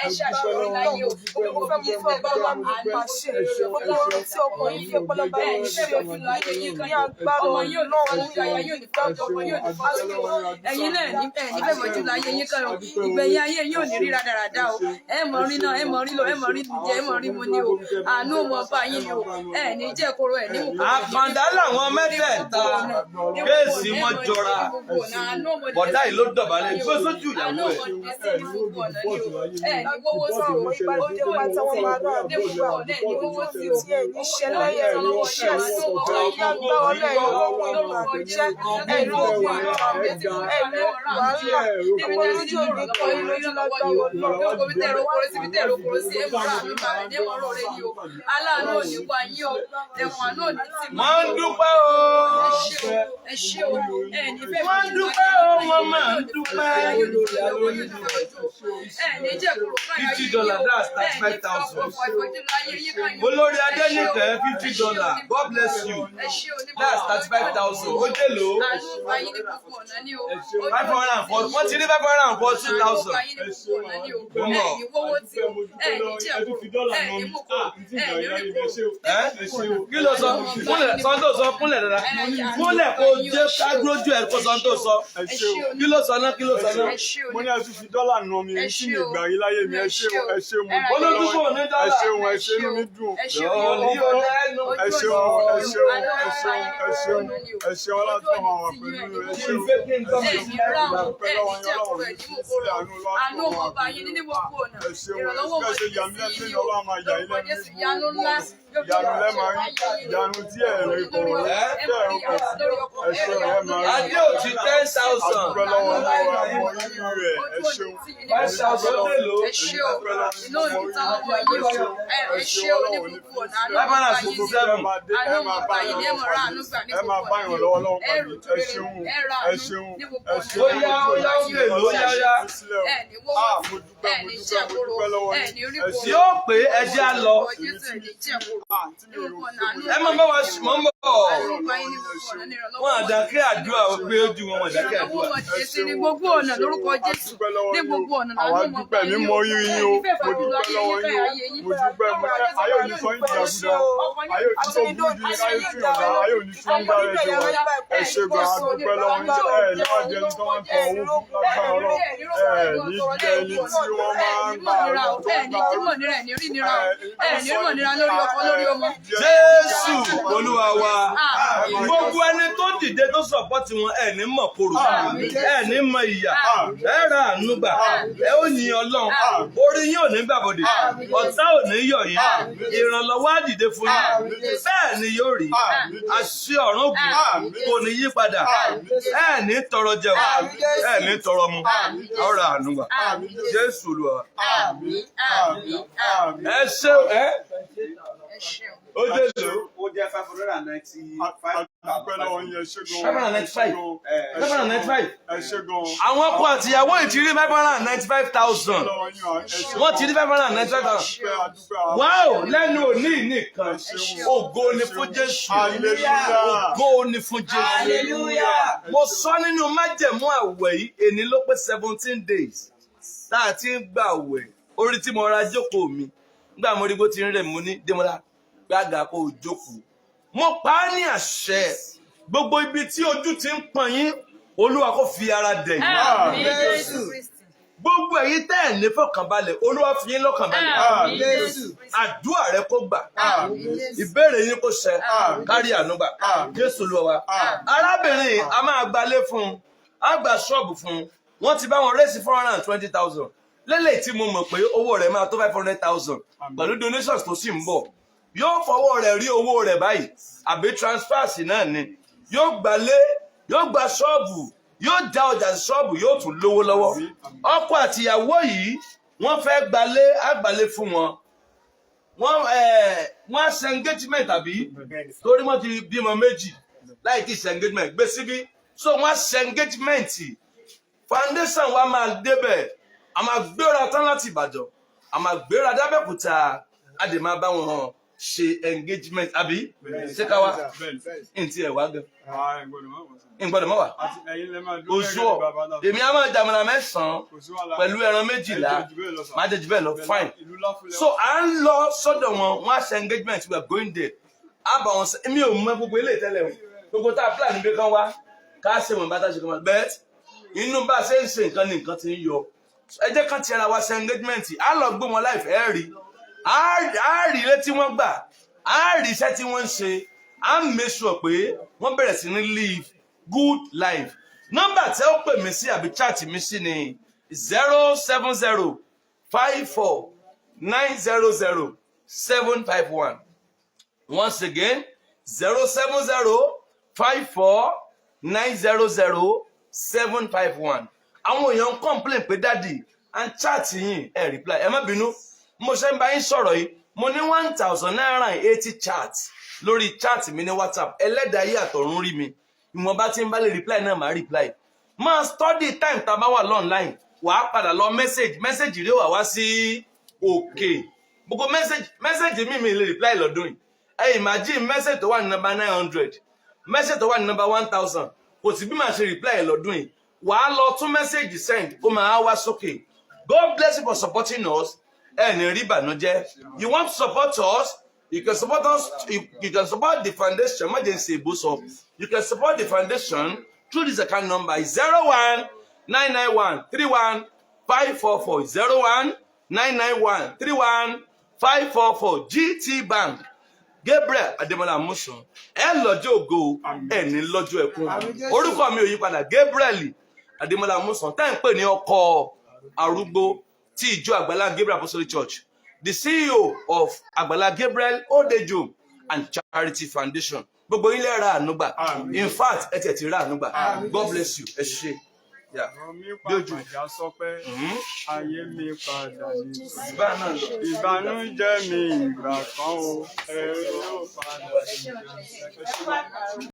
Ẹ ṣàṣeyọrí láyé o. Mo fẹ́ mo fẹ́ bá bá mi pàṣẹ. Gbogbo ohun tí ọkàn yìí fẹ́ pọ́lọ́ bá mi ṣe. Ní agbára Ọlọ́run. Ẹ̀yin náà ní ẹ ní fẹ́ mọ̀jú láyé yín kan o. Ìgbẹ̀yìn ayé yín ò ní rí rádaràda o. Ẹ mọ̀ rí náà, ẹ mọ̀ rí lọ, ẹ mọ̀ rí jẹ, ẹ mọ̀ rí mu ni o. Àánú ọmọ bá yín ni o. Ẹ ní jẹ́ kóró, ẹ ní mú kóró. Àkàndá làwọn mẹ́tẹ̀ẹ̀ta kéèsì wọn jọra. Bọ̀dá yìí ló dọ̀bálẹ̀ gbé sójú ìyàwó ẹ̀. Ìbànújẹ́ pátá wọn máa rà àdúrà. Tí ẹ̀ ní ṣẹlẹ́yẹ̀ ní ṣẹ̀sìn. Ní agbára Ọlọ́run ẹ̀ ní ogun ìbànújẹ́. Ẹ̀ ní ogun ìdààmú. Ẹ̀ ní wàhálà. Gbogbo lójú òní kan yín lójú lágbára Ọlọ́run. Aláàánú ò ní wá yín o, ẹ̀wọ̀n àánú ò ní tì mọ́. Wọ́n ń dúpẹ́ o. Ẹ ṣé o, ẹ ní fẹ́ Wọ́n ń dúpẹ́ o, wọ́n máa ń dúpẹ́. $50, that's 35,000. Olórí Adéníkẹ́ $50, God bless you. That's 35,000. Ó dé lò ó. 504, wọ́n ti rí 542,000. Ẹ́ kí ló sọ? Kúnlẹ̀ sọ tó sọ, kúnlẹ̀ dáadáa. Kúnlẹ̀ kó jẹ́ ká gbójú ẹ̀ kó sọ tó sọ. Ẹ ṣé o. Kí ló sọ náà? Kí ló sọ náà? Mo ní ẹ tún fi dọ́là nà mí tí mi gbà rí láyé mi. Ẹ ṣé o, ẹ ṣé o, mo dúpẹ́ Olódùkú lọ́wọ́ ò ní yín. Ẹ dọ́là. ṣeun, ẹ ṣé, inú mi dùn. Lọ́ọ̀lì ò lẹ́nu. Ẹ ṣeun, ẹ ṣeun, ẹ ṣeun, ẹ ṣeun, ẹ ṣeun, ọlọ́tún àwọn wà pẹ̀lú ẹ Kí ṣeun. n fẹ́ kí n tọ́ mi sí Dúpẹ́ lọ́wọ́ yín, Ọlọ́run ní fi sílẹ̀, àánú Àánú Ọlọ́run ọmọ wà ọba yín ní gbogbo ọ̀nà. Ẹ ṣeun, Ìrànlọ́wọ́ bẹ́ẹ̀ ṣe yà mí lẹ́nu lẹ́yìn, Ọlọ́run máa yà yín lẹ́nu ní gbogbo ọ̀nà. Ìyanu lẹ́ máa rí, ìyanu tí ẹ̀ rí kọ̀ Ẹ́? tí ẹ̀ rí kọ̀ sí. Ẹ ṣeun, ẹ máa rí. Adéòtí 10,000. Adúpẹ́ lọ́wọ́ Ọlọ́run, a mọ rírì rẹ̀, ẹ ṣeun. 5,000 ó dé lò ó. Ẹ ṣé o, iná ò ní tán lọ́wọ́ yín o. Ẹ ṣé o ní gbogbo ọ̀nà. Àánú Five ọmọ hundred ọba and yín ní sixty seven. àánú ọmọ ọba yín ní ẹ̀mọ̀ra àánú gbà ní Ẹ máa gbogbo bá ọ̀nà. ìrànlọ́wọ́ lọ́wọ́ Ẹ pàdé. rò Ẹ ṣeun, ẹ ra ẹ àánú ṣeun, ní gbogbo ẹ ọ̀nà. ṣeun. Ó yá, ó yá, ó lè lò ó yá yá. Ẹ ní wọ́wọ́ Ah, mo dúpẹ́, ẹ mo ní dúpẹ́, mo jẹ̀kúrò dúpẹ́ lọ́wọ́ ẹ yín. ní Ẹ rí ṣeun. kòrò. Yóò pé ẹjẹ́ á lọ. Jésù ẹ ní jẹ̀kúrò. Ah, tí mi Ní ò gbogbo ọ̀nà àánú Ẹ máa bá wa mọ̀ ń bọ̀. àánú ọba yín ní gbogbo ọ̀nà ní ìrànlọ́wọ́. Wọ́n àdákẹ́ àdúrà pé ojú wọn, wọ́n àdákẹ́ Ìrànlọ́wọ́ àdúrà. wọn dìde sí ní gbogbo ọ̀nà lórúkọ Jésù. Ní gbogbo ọ̀nà Àwa làánú ọmọ dúpẹ́, mi mọ rírì yín o. Mo dúpẹ́ lọ́wọ́ yín o. Mo dúpẹ́, mo dúpẹ́. Ayé ò ní sọ yín dìdàkudà o. Ayé ò ní sọ burú jù ní ayé tí ò dá. Ayé ò ní sọ ń dára ẹjọ́ wa. Ẹ ṣé gan, a dúpẹ́ lọ́wọ́ yín. Ẹ ní wá di ẹni tó máa ń tọ owó fún lágbára Ọlọ́run. Ẹ ní di ẹni tí wọ́n máa ń gbà owó tó ń gbà owó. Jésù Olúwa wa. Gbogbo ẹni tó dìde tó sọ̀pọ̀tì wọn ẹ̀ ní mọ̀ korò, ẹ̀ ní mọ ìyà, ẹ ra àánú gbà, ẹ ó yin Ọlọ́run, orí yín ò ní gbàbọ̀dè, ọ̀tá ò ní yọ̀ yín, ìrànlọ́wọ́ á dìde fún yín, bẹ́ẹ̀ ni yóò rí, àṣẹ ọ̀run ògùn kò ní yí padà, ẹ ní tọrọ jẹun, ẹ ní tọrọ mu, ẹ ó ra àánú gbà, Jésù Olúwa wa. Àmín, àmín, àmín. Ẹ ṣé ẹ ó dé lò ó. Ó jẹ́ 595. A dúpẹ́ lọ́wọ́ yín, ẹ ṣé gan. 595. 595. Ẹ ṣé gan. Àwọn ọkọ àtìyàwó yìí ti rí 595,000. Lọ́wọ́ yín, ẹ ṣé Wọ́n ti rí 595,000. dúpẹ́, a dúpẹ́, a Wáò, lẹ́nu òní nìkan. Ògo ni fún Jésù. Hallelujah. Ògo ni fún Jésù. Hallelujah. Mo sọ nínú májẹ̀mú àwẹ̀ yìí, èní ló pé 17 days tá a ti ń gbà àwẹ̀. Orí tí mo ra jókòó mi. Nígbà mo rí bó ti ń rẹ̀ mú ní Démọ́lá, gbága kó o jókòó. Mo pa á ní àṣẹ. Gbogbo ibi tí ojú ti ń pọ́n yín, Olúwa kó fi ara dẹ̀ yín. Àmín Jésù Kristi. Gbogbo ẹ̀yin tẹ́ ẹ̀ ní fọkànbalẹ̀, Olúwa fi yín lọ́kànbalẹ̀. Àmín. Jésù. Àdúrà rẹ kó gbà, Àmín Jésù. ìbéèrè yín kó ṣẹ, Àmín. kárí ànúgbà. Àmín. Jésù Olúwa wa. Àmín. Arábìnrin, a máa gbalé fún un, a gba ṣọ́ọ̀bù fún un. Wọ́n ti bá wọn raise 420,000 lélẹ̀ tí mo mọ̀ pé owó rẹ̀ máa tó 500,000 pẹ̀lú donations tó sì ń bọ̀. Yóò fọwọ́ rẹ̀ rí owó rẹ̀ báyìí, àbí transfers náà ni. Yóò gbalé, yóò gba ṣọ́ọ̀bù, yóò já ọjà sí ṣọ́ọ̀bù, yóò tún lówó lọ́wọ́. Ọkọ àtìyàwó yìí, wọ́n fẹ́ gbalé, àgbálé fún wọn. Wọ́n á ṣe engagement, àbí? Torí wọ́n ti bímọ méjì láì tí ṣe engagement. Gbé síbí. So wọ́n á ṣe engagement, foundation wa máa débẹ̀. A máa gbéra tán láti Ìbàdàn, a máa gbéra dábẹ́òkúta, a dẹ̀ máa bá wọn ṣe engagement, àbí? Ṣé ká wá? Bẹ́ẹ̀ni. N tí ẹ̀ wá gan. Ah, ẹ gbọ́dọ̀ má wọ̀ sí. N gbọ́dọ̀ mọ́ wà. Àti ẹ̀yin lẹ máa dúpẹ́ Oṣù gẹ́gẹ́ ọ̀ bí bàbá náà. Èmi á máa jàmàlà 9 Kò sí wàhálà. pẹ̀lú ẹran 12. Ẹ jẹ jù bẹ́ẹ̀ lọ, sir. Má jẹ jù bẹ́ẹ̀ lọ. Fine. Ìlú láfúlẹ̀. So à ń lọ sọ́dọ̀ wọn, wọ́n á ṣe engagement. We are going there, á bá wọn ṣe. Mi ò mọ gbogbo eléyìí tẹ́lẹ̀ o. Gbogbo tá a plan níbi kan wá ká ṣe wọn bá tá a ṣe kan wá, but inú bá a ṣe ń ṣe nǹkan ní nǹkan ti ń yọ. Ẹ jẹ́ ká ti ara wa ṣe engagement. Á lọ gbé wọn láìfẹ́ rí, á rí ilé tí wọ́n gbà, á rí iṣẹ́ tí wọ́n ń ṣe, á make sure pé wọ́n bẹ̀rẹ̀ sí ní live good life. Nọ́mbà tí ó pè mí sí àbí chat mi sí ni 07054900751. Once again, 07054900751. Àwọn èèyàn ń complain pé, "Daddy, and chat yín, ẹ reply." Ẹ má bínú, mo ṣe ń bá yín sọ̀rọ̀ yìí, mo ní 1980 chat lórí chat mi ní WhatsApp. Ẹlẹ́dàá yìí àtọ̀run rí mi, ìwọ̀nba tí ń bá lè reply náà máa reply. Máa study time tá a bá wà online, wàá padà lọ message, message rí wà wá sí òkè. Gbogbo message mi lè reply lọ́dún yìí. Ẹ imagine message tó wà ní number 900, message tó wà ní number 1000, kò sí bí màá ṣe reply lọ́dún yìí. Wàá lọ tún message send, ó máa wá sókè. God bless you for supporting us. Ẹ ní rí ìbànújẹ́. You want to support us, you can support us. You can support the foundation. Emergency ìbúsọ, you can support the foundation through this account number: 0199131544, 0199131544, GT Bank, Gabriel Ademola Amusan. Ẹ lọ́jọ́ ògo, ẹ ní lọ́jọ́ ẹkún. Orúkọ mi ò yí padà, Gabriel Ademola Amusan, tá à ń pè ní ọkọ arúgbó tí ìjọ Àgbàlá Gabriel Apostolic Church, the CEO of Àgbàlá Gabriel Old Age Home and Charity Foundation. Gbogbo yín lè ra àánú gbà. In fact, ẹ tiẹ̀ ti ra àánú gbà. God bless you. Ẹ ṣé. Yeah. Ọ̀rọ̀ mi Lójú. pàpàjà sọpẹ́, ayé mi padà ní. Bá a náà lọ. Ìbànújẹ́ mi ìgbà kan o, ẹ̀rín yóò padà sí.